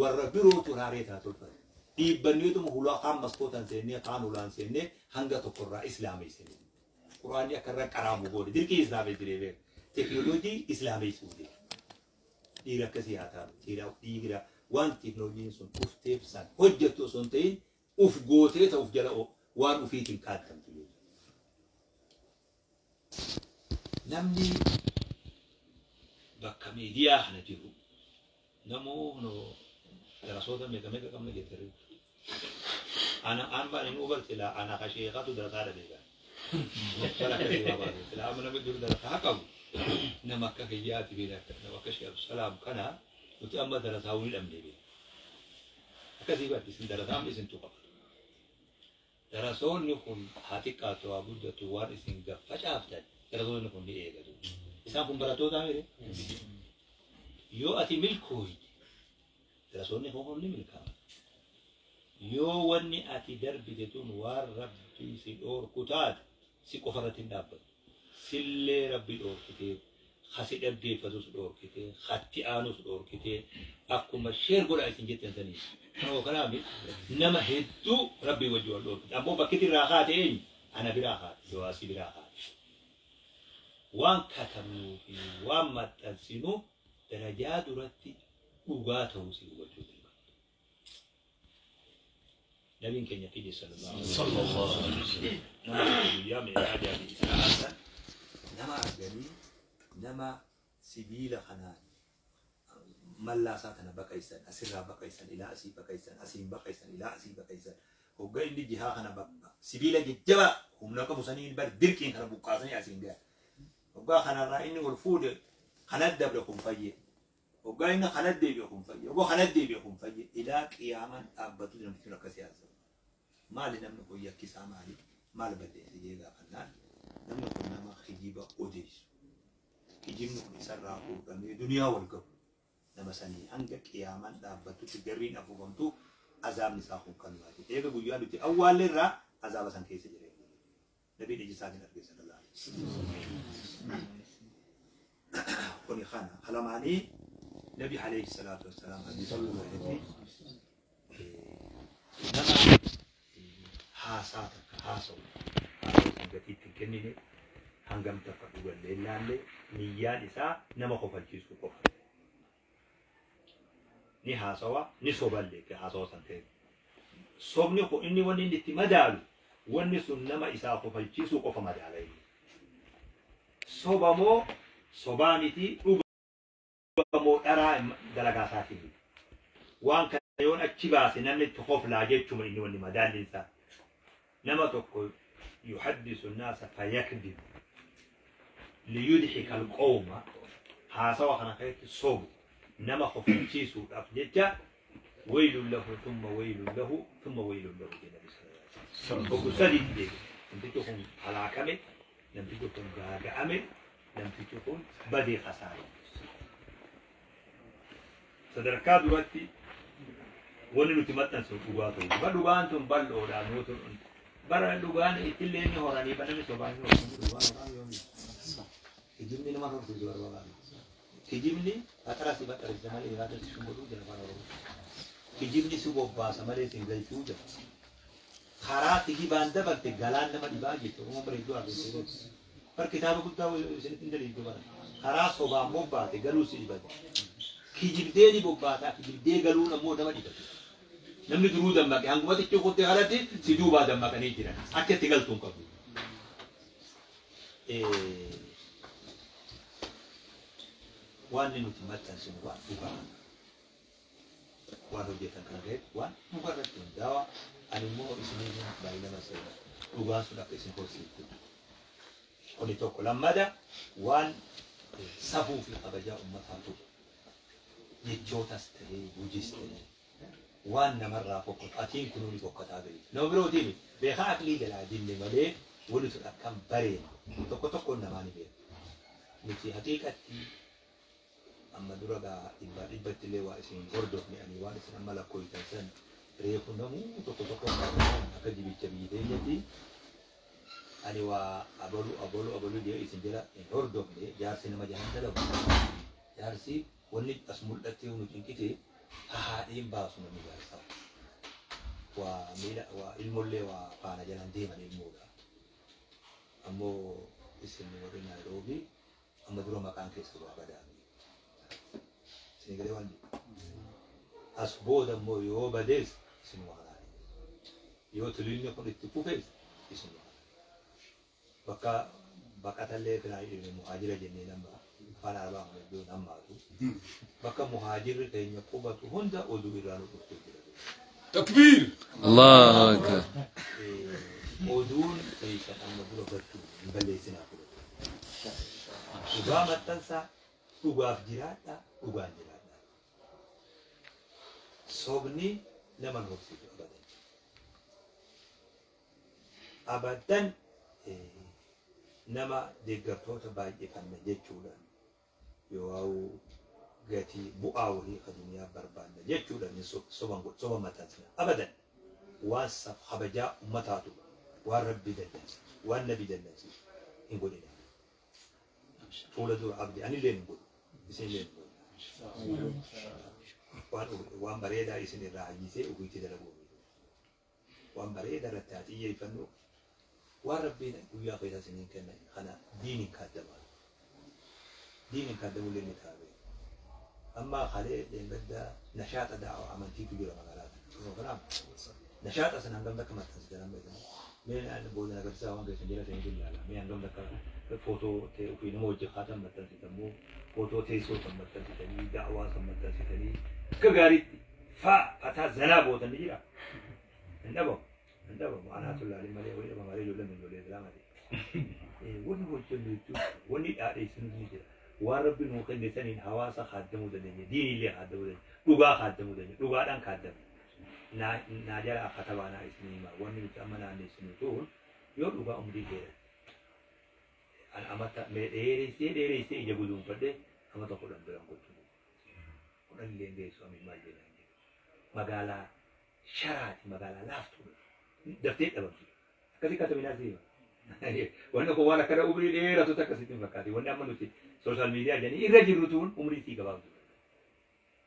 Warra birootu raaree taa tolfame. Dhiibbanneetuma hulaa kaan maskootaan seennee kaan hulaan seennee hanga tokkorraa islaameessine. Quraanni akka irra qaraamu goone dirqii islaameessinee beeku. Teknooloojii islaameessuu deema. Dhiira akkasii haa taanu. Dhiira waan teknooloojiin sun dhufteef san hojjettu osoo hin ta'in uf gootee ta'uuf jala waan ufiitiin kaattamtu jechuudha. Namni bakka miidiyaa kana jiru namoo darasoota meeqa meeqa qabna jettee ana an baan hin ubarte laa ana ka sheekatu darasaa dhabe gaa. Bara akkasii waa baate. Silaa amma namni dur darasaa qabu nama akka kiyyaati beekna nama akka Sheekh Abdusalaam kana nuti amma darasaa wani dhabne beekna. Akkasii barti isin darasaa amma isintu qaba. Darasoonni kun haa xiqqaatu haa guddatu waan isin gaffacaaftan darasoonni kun ni eegatu. Isaan kun barattoota miti. Yoo ati milkooyte darasoonni kun ni milkaa'u. Yoo wanni ati darbite tun waan rabbii si dhoorku taate si qofa irratti hin dhaabbattu. Sillee rabbi dhoorkitee, kasi dhaggeeffatus dhoorkitee, hatti aanus dhoorkitee, akkuma sheer godhaa isin jettan sanii. Kanoo kanaaf nama hedduu rabbii wajji wal dhoorkite. Ammoo bakki irraa kaate eenyu? Ana biraa kaate, Jawaasii biraa kaate. Waan katabnuu fi waan maxxansinu darajaa duratti dhugaa ta'uu si hubachuu danda'u. Nabiin keenya fide sallallahu alaihi wasallam nama guyyaa mi'raajaa fi israa'aa nama arganii nama sibiila kanaan mallaasaa kana baqaysan asirraa baqaysan ilaa asii baqaysan asiin baqaysan ilaa asii baqaysan hogga inni jihaa kana sibiila jajjabaa humna qabu saniin bar dirqiin kana buqqaasanii asiin gahan hoggaa kanarraa inni ol fuudhe kanat dabre kun fayye hoggaa inni kanat deebi'e kun fayye hoggaa kanat deebi'e kun fayye ilaa qiyaamaan dhaabbatu namtichi kun akkasii haasa'u. Maali namni kun yakkisaa maali maal balleesse jee gaafannaan namni kun nama kijiba odeessu. Kijibni kun isarraa fuudhamee duniyaa wal gahu. Nama sanii hanga qiyaamaan dhaabbatutti garriin afuufamtu azaabni isaa kun kan waati. Eega guyyaa nuti awwaalle irraa azaaba san keessa jira. Nabiin ija isaatiin arge sallallahu alaihi wasallam. Kuni kana kalamaanii Nabi alayhi salaatu wassalaam hadiisa keessatti nama haasaa takka haasa'u haasa'u san gatii itti hin kennine hangam takka dhugallee ilaalle niyyaan isaa nama kofalchiisuu qofa. Ni haasawa ni soballee haasawa san ta'e. Sobni kun inni wanni inni itti madaalu wanni sun nama isaa kofalchiisuu qofa madaala inni. Soba moo sobaa miti dhuga moo dharaa dalagaa isaatiin miti. Waan kana yoon achi baase namni itti koflaa jechuma inni wanni madaalli isaa. Nama tokko yuhaddisu naasa fayakdib liyudhika alqawma haasawa kana keessatti sobu nama kofalchiisuudhaaf jecha waylun lahu thumma waylun lahu thumma waylun lahu jedhe Nabi sallallahu alaihi wasallam. Obbo sadiitti deebi'e. Namtichi kun halaakame, namtichi kun gaaga'ame, namtichi kun badee kasaare. Sadarkaa duratti wanni nuti maxxansinu dhugaa ta'uu. Ba dhugaan tun bal'oodha nuutu bara dhugaan ittillee inni horanii baname sobaan inni horanii dhugaan horaan yoomii. Kijibni nama horsiisu barbaada. Kijibni faxara si baxarisa malee yaada si godhuu jira afaan Oromoo. Kijibni si bobbaasa malee si hin galchuu jira. Karaa kijibaan dabarte galaan nama dhibaa jechuudha. Oromoon bareedduu argite. Bar kitaaba guddaa isinitti hin daliitu bara. Karaa sobaan bobbaate galuu si dhibate. Kijibdee ni bobbaataa kijibdee galuun ammoo nama dhibate. Namni duruu dammaqe hanguma xiqqoo kuttee alatti si duubaa dammaqanii jiran. Akka itti galtuun qabu. Waan nuti maxxansinu waan dhugaa. Waan hojjetan kana keessatti waan dhugaa irratti hundaa'a. Ani immoo isiniin baay'inama seena. Dhugaan sun akka isin horsiiftu. Kuni tokko lammada waan safuu fi kabajaa uummataa tuqu. Jechootas ta'ee hojis ta'ee waan namarraa fokkatu atiin kunuu ni fokkataa beeku. Nama birootiin beekaa aqlii jalaa dinne malee wanti sun akkam bareedu tokko tokkoon namaa ni beeku. Nuti haqiiqatti amma dura gaa dhibbaa dhibbatti illee waa isin hordofne ani waan isin amma lakkooytan san reefu namuu tokko tokkoon akka jibicha biyya teenyatti ani waa abalu abalu abalu jee isin jala hin hordofne jaarsi nama jahan dalagu. Jaarsi wanni as mul'attee nu cinqite haadhiin baasu namni jaarsaa. Waa miila waa ilmollee waa faana jalan deeman ilmoodha. Ammoo isin warri Naayiroobii amma dura maqaan keessa waa badaame. Isin galee waan jiru. As booda immoo yoo badees isin waa laale. Yoo tulinni kun itti fufes isin waa laale. Bakka baqatallee firaa muhaajira jennee nama afaan arabaa kun iddoo hammaatu. Bakka muhaajirri keenya qubatu hunda oduu irraa nu dhuftu jira. Takbiir! Allahu Akbar. Oduun keessan amma dura bartuu hin balleessinaa fudhatu. Dhugaa maxxansaa, dhugaaf jiraadhaa, dhugaan jiraadhaa. Sobni nama hin horsiisu abadan. Abadan nama deeggartoota baay'ifanna jechuudhaan yoo gatii bu'aa wahii ka duniyaa barbaanna jechuudhaan soba maxxansina abadan. Waan saf kabajaa ummataatu waan rabbi dallansiisu waan nabi dallansiisu hin godhina. Fuula dura abdi anillee hin godhu isinillee hin godhu. Waan bareedaa isin irraa hayyisee ofiitti dalaguu waan bareedaa irratti haa xiyyeeffannu. Waan rabbiin guyyaa keessa isiniin kenna kana diiniin kaaddamaa. Diiniin kaaddamullee ni ta'a. Amma kalee deemgadda nashaata da'aa amantiitu jira magaalaa kana. Kanaaf nashaata sana hangam takka maxxansitan amma isin. Mee booda agarsiisaa waan keessan jala ta'e ilaala. Mee hangam takka footoo ta'e ofii nama wajjin haatan maxxansitan moo footoo teessoo san maxxansitanii da'awaa san maxxansitanii akka gaariitti fataa zanaa gootan ni jira. Hin dhabamu. Hin dhabamu. Anaatu ilaalee malee wayii dhaba malee ijoolleen ijoollee islaamaati. Wanni hojjennu jechuun wanni dhaadheessinu ni jira. Waan rabbi nuu kenne saniin hawaasa kaaddamuu dandeenya, diinillee kaaddamuu dandeenya, dhugaa kaaddamuu dandeenya, dhugaadhaan kaaddamu. Naa jala akka tabaanaa isinii hima. Wanni nuti amma naanneessinu tun yoo dhugaa umrii dheeraa. An amata dheeressee dheeressee ija guduunfadhee amata 10 biraan gochuu. 10 illee geessu amiin maal jedhaan jedhu. Magaalaa sharaati magaalaa laaftuudha. Daftee dhabamti. Akkasii katabinaa si hima. Wanni kun waan akkana umrii dheeratu akkasitti hin fakkaate. Wanni amma nuti sooshaal miidiyaa jedhanii irra jirru tun umrii sii gabaabdu.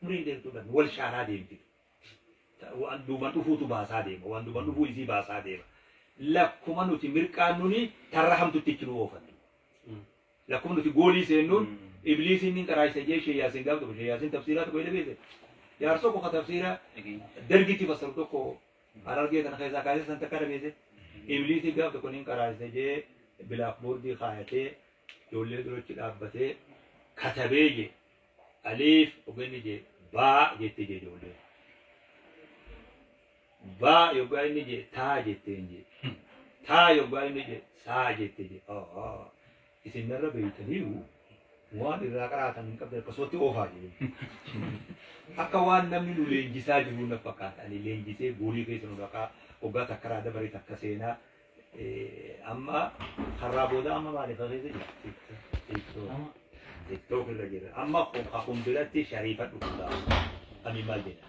Umriin dheertuudhaan wal shaaraa deemti. Waan duuban dhufuutu baasaa deema. Waan duuban dhufuu isii baasaa deema. Lakkuma nuti mirqaannuni tarra hamtutti itti nu oofannu. Lakkuma nuti goolii seennuun ibliisiin ni karaa isa jee ishee yaasin gaaf tokko ishee yaasin tafsiiraa tokko jedhee beekte. Jaarsa tokko ka tafsiira dargitti fassaru tokko harargee sana keessaa kaasee san takka dhabeesse. Ibliisii gaaf tokko ni karaa isa jee bilaakboordii kaayatee ijoollee duratti dhaabbatee katabee jee aliif ogenni jee baa jette jee ijoollee. Baa yoggaa inni jee taa jetteen jee. Taa yoggaa inni jee saa jette jee. Isin narra beeytaniiru waan irraa qaraatan hin qabdan akkasumatti oofaa jee. Akka waan namni nu leenjisaa jiru na fakkaata. Ani leenjisee goolii keessa nu dhaqaa waggaa takkaraa dabaree takka seenaa. Amma karraa booda amma maaliif keessa jira? TikTok irra jira. Amma kun biratti shariifa dhufuudha. Ani maal jedha?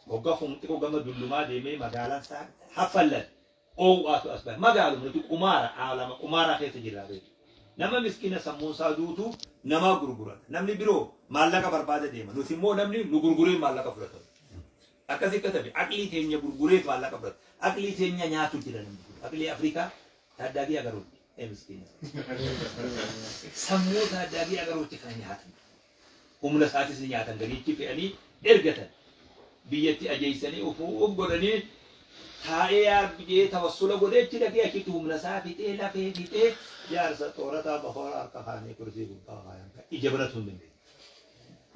Waggaa kun xiqqoo gama dullumaa deemee magaalaan isaa haffallan. Oowwaatu as bahe. Magaaluma nuti qumaara aalama qumaaraa keessa jirra beeku. Nama miskiina sammuun isaa duutu nama gurgurata. Namni biroo maallaqa barbaada deema. Nuti immoo namni nu gurguree maallaqa fudhata. Akkasii katabe aqlii teenya gurguree maallaqa fudhata. Aqlii teenya nyaatu jira namni kun. Aqlii Afrikaa taaddaagii agaruun. Miskiina. Sammuu taaddaagii agaruutti kan nyaatan. Humna isaatis ni nyaatan gadiitti fe'anii ergatan. Biyyatti ajeessanii ufuu godhanii taa'ee yaabbiyyee tawassula godhee achi dhaqee achitti humna isaa fixee lafee fixee jaarsa xoorataa bahoora harka kaanii kursii gubbaa kaayan ija biratu hin dandeenye.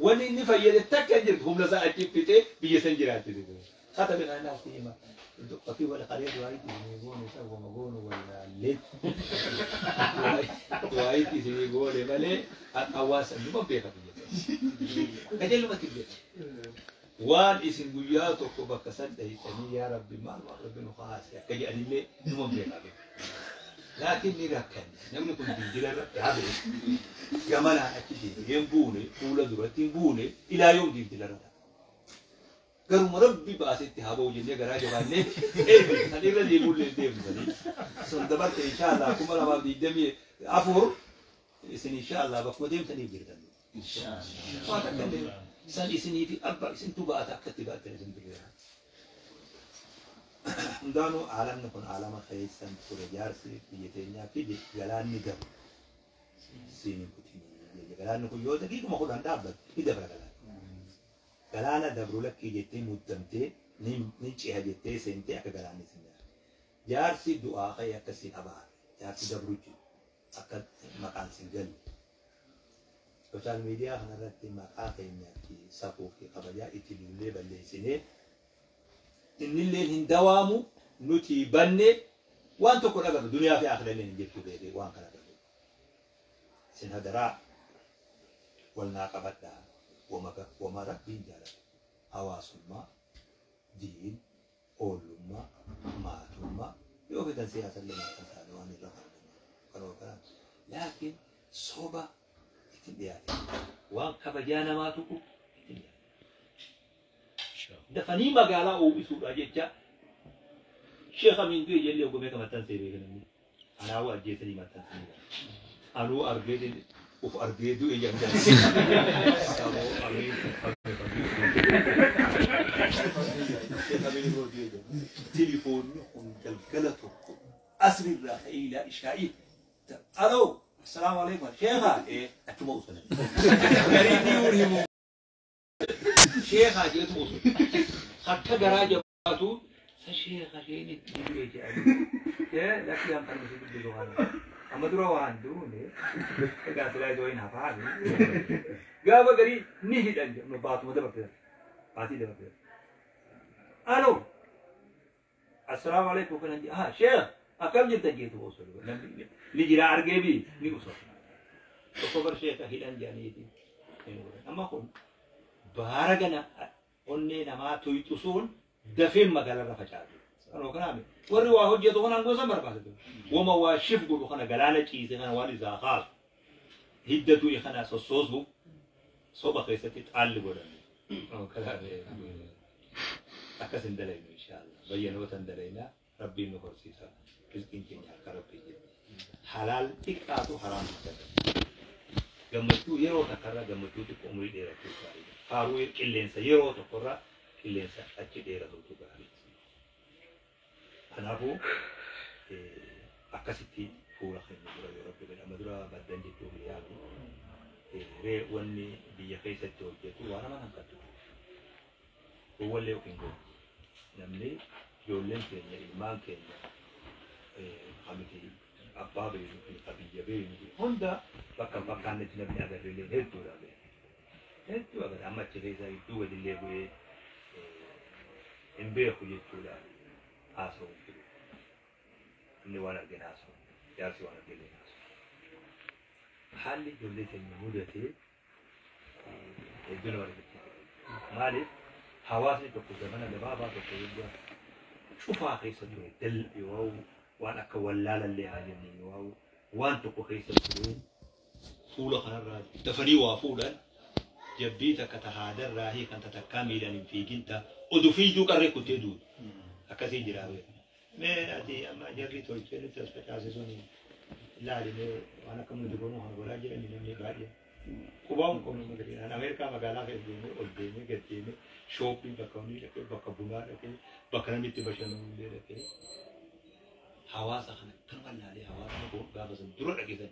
Wanni inni fayyade takka hin jirtu humna isaa achi fixee biyya san jiraachise. Katabe kan naaf hima. Duqqatii wal qaree du'aayitti isinii goone isa goma goonu wallaallee. Du'aayitti isinii goone malee hawaasa numa beeka biyya sana. Qajeelumatti beeka. Waan isin guyyaa tokko bakka san dhahitanii yaa Rabbi maal waan Rabbi nu kaase akka jedhanillee numa beeka beeka. Laakiin ni rakkanne namni kun dildila irratti hafe gamanaan achi deebi'ee hin buune fuula duratti hin buune ilaa yoom dildila irra ta'a. Garuma Rabbi baasetti haa ba'u jennee garaa jabaannee eebi kan irra deebi'ullee deemtanii sun dabarte inshaallah 2024 isin inshaallah bakkuma deemtaniif jirtan. Waan takka illee san isinii fi abba isintu ba'ata akkatti ba'attan isin birraa. Hundaanuu aalamni kun aalama keessan ture jaarsi biyya teenyaa fide galaanni dabra. Siin hin kutinii galaanni kun yoo daqiiquma 10 dhaabbate ni dabra galaanni. Galaana dabru lakkii jettee muddamtee ni ceha jettee seentee akka galaanni sin nyaate. Jaarsi du'aa ka'e akka sin abaare jaarsi dabru jiru akka maqaan sin galle. Sooshaal miidiyaa kanarratti maqaa keenyaa fi safuu fi kabajaa itti duullee balleessinee innillee hin dawaamu nuti banne waan tokko dhagarru duniyaa fi akhiraa hin jechuu beekee waan kana dhagarru. Isin hadaraa wal naa qabadhaa wama rabbiin jaalatu hawaasummaa, diin, oollummaa, maatummaa yoo fetan siyaasa illee maxxansaadha waan irra kaa'amu kana. Laakiin soba ittiin dhiyaate waan kabajaa namaa tuqu ittiin dhiyaate. Dafanii magaalaa uwwisuudha jecha Sheekh Amiin du'e jallee ogumee kan maxxansee beekan namni. Anaawwa ajjeesanii maxxansanii. Anuu argee uf argee du'e jedhan. Saboo Amiin Sheekh Amiin du'e jedhan. Tilifoonni kun galgala tokko asirraa ka'ee ilaa ishaa'ii. Aloo assalaamu alaikum sheekha achuma usalan. Garii diiwur himu. Sheekha jeetu usul. Akka garaa jabaatu sa sheekha isheen itti du'e jedhanii. Lakki aan kan nuti dubbisu kana. Amma dura waan duune egaa silaa idoo hin hafaani. Gaafa garii ni hidhan jedhu baatuma dabarte. Baatii dabarte. Aloo assalaamu alaikum kanan jedha. Ah sheekha akkam jirta jeetu usul. Ni jira argee bi ni usul. Tokko bar sheekha hidhan jedhaniiti. Amma kun baara gana onnee namaa tuyxusuun dafeen magaalarra facaasu. Kanuma kanaame warri waa hojjetu kanaan gosa barbaadatu. Wama waa shif godhu kana galaana ciise kana waan isaa kaasu. Hidda du'e kana sossoosuuf soba keessatti xaalli godhan. Kanuma kanaame akkas hin dalaynu inshaallah. Bayyanoota hin dalayna rabbiin nu horsiisa. Rizqiin keenya harka rabbii jirti. Halaal xiqqaatu haraam guddata. Gammachuu yeroo takkarra gammachuu xiqqoo umurii dheerachuu gaariidha. Faaruu qilleensa yeroo tokkorra qilleensa achi dheeratutu gaariidha. Kanaafuu akkasitti fuula keenya dura yoo rabbi godhe amma dura baddan jechuuf yaadu ree wanni biyya keessatti hojjetu waan nama hanqatu. Gowwallee of hin goone. Namni ijoolleen keenya ilmaan keenya kamiti abbaa beeknu fi qabiyya beeknu fi hunda bakka hin fakkaannetti namni agarreellee hedduudha beekna. Hedduu agarra amma achi keessa hedduu walillee bu'ee hin beeku jechuudha haasa'u hin fidu. Namni waan argeen haasa'u. Jaarsi waan argeen haasa'u. Haalli ijoollee keenya mudatee hedduu nama rifachiisa. Maaliif hawaasni tokko zamana gabaabaa tokko yoo cufaa keessa ture yoo waan akka wallaalallee haa jennu yoo waan tokko keessa ture fuula kanarraa dafanii waa fuudhan jabbii takka tahaadarraa hiikan tatakkaa miilaan hin fiigin ta'a oduu fiigduu qarree kuttee duutu akkasii jira. Mee ati amma jarri tolchee nutti as facaase sun ilaali mee waan akka nuti goonuu kana godhaa jiranii namni baay'ee. Qubaa hin qabnu magariisa. Ameerikaa magaalaa keessa deemee ol deemee gad deemee shooppii bakka hunii dhaqee bakka bunaa dhaqee bakka namni itti bashannanu illee dhaqee Hawaasa kana kan wallaalee hawaasni kun gaafa san dura dhageessan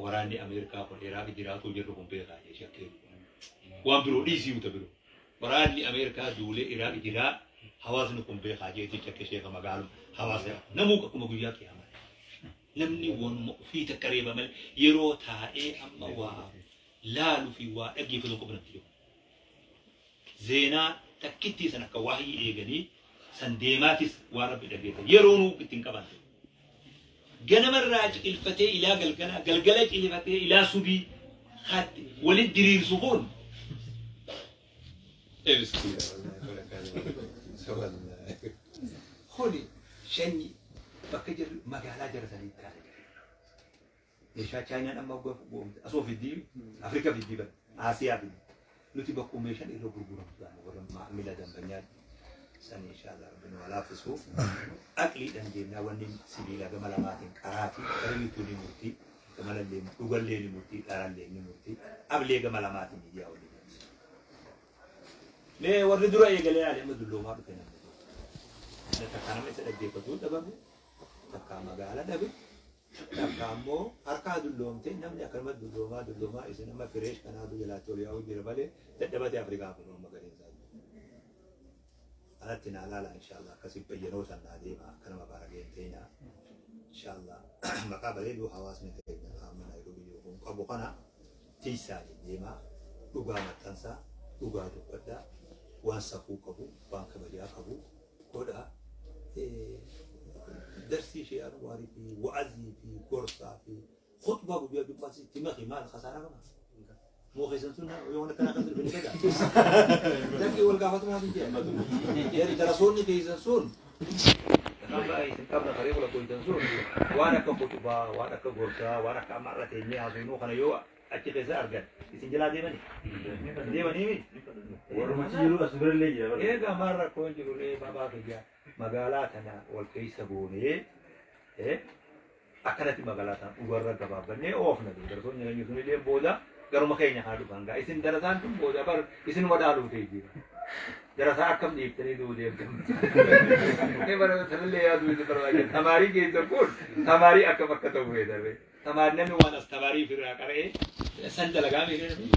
waraanni Ameerikaa kun Iraaq jiraatu jirru kun beekaa jee shakkee waan biroo dhiisii uta biroo waraanni Ameerikaa duulee Iraaq jiraa hawaasni kun beekaa jee shakkee sheeka magaaluma hawaasa namuu akkuma guyyaa qiyaamaa namni waanuma ofii takka reeba malee yeroo taa'ee amma waa laaluu fi waa dhaggeeffatu qofa natti jiru. Zeenaa takkittii san akka waahii eeganii san deemaatis waan rabbi dhaggeeffatu yeroo nuu ittiin qaban. Ganamarraa ciqilfatee ilaa galgalaa galgala ciqilfatee ilaa subii walitti diriirsu kun. Kuni shanyi bakka jirru magaalaa jara sanii taa'ee jira. Meeshaa Chaayinaan amma asoo fiddii Afrikaa fiddii bara Asiyaa fiddii nuti bakkuu meeshaan irra gurguramu taane warra maamila dambanyaa san inshallah rabbi nu laaffisuuf aqliidhaan deemnaa wanni sibiila gama lamaatiin qaraatii qaramiituu ni murtii gama lallee dhugallee ni murtii dharallee ni murtii ablee gama lamaatiin ijaa walii. Mee warri dura eegalee yaale amma dulloomaa dhufe namni. Takka nama isa dhaggeeffatu dhabame takka magaala dhabe takka ammoo harkaa dulloomte namni akkanuma dulloomaa dulloomaa isin amma fireesh kanaatu jalaatti ol yaa'uu jira malee dadhabatee Afrikaa kun amma gariin isaa. Alatti naa laala inshallah akkasii bayyanoo san naa deema akkanuma baarageen teenyaa inshallah maqaa bareeduu hawaasni keenya amma Naayiroobii kun qabu kana tiisaa deemaa dhugaa maxxansaa dhugaa dubbadhaa waan safuu qabu waan kabajaa qabu godhaa darsii ishee anwaarii fi wa'azii fi gorsaa fi khutbaa guyyaa jummaas itti maqi maal khasaaraa qaba. Moo keessan sun yoo akkana kan sirbi ni fedha. Dakki wal gaafatu maal hin jedhu. Yaani darasoonni keessan sun isin qabna saree wala qoytan sun waan akka khutbaa waan akka gorsaa waan akka amma irra teenyee haasofnu kana yoo achi keessa argan isin jalaa deemanii. Deemanii miti. Warra jiru as birallee jira. Egaa maal rakkoon jiru ree babaa kiyya magaalaa tana wal keessa goonee akkanatti magaalaa tana dhugarra gabaabbannee oofna darasoonni jireenya sun illee booda garuma keenya haa dhufan gaa isin darasaan tun booda bar isinuma dhaaluu ta'e jira. Darasaa akkam dhiiftanii du'uu deemtan. Bara sanallee yaaduu isin barbaachisa. Tamaarii keessa kun tamaarii akkam akka ta'u feetarre. Tamaari namni waan as tamaarii ofirraa qara'ee san dalagaa meeqa namni.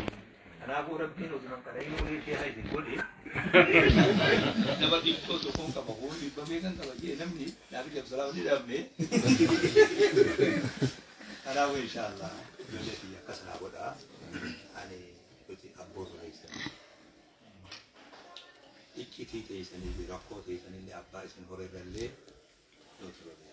Kanaafuu rabbiin osuma qara'ee nuuni ishee haa isin godhe. Nama xiqqoo tokkoon qaba hoo dhibba meeqan qaba jee namni naafi jabsalaa ni dhabne. Kanaafuu inshaallah ijoollee kiyya akkas naa godhaa. Ani nuti abboota keessan. Iccitii teessanii fi rakkoo teessanillee abbaa isin horeerrallee nuti godhe.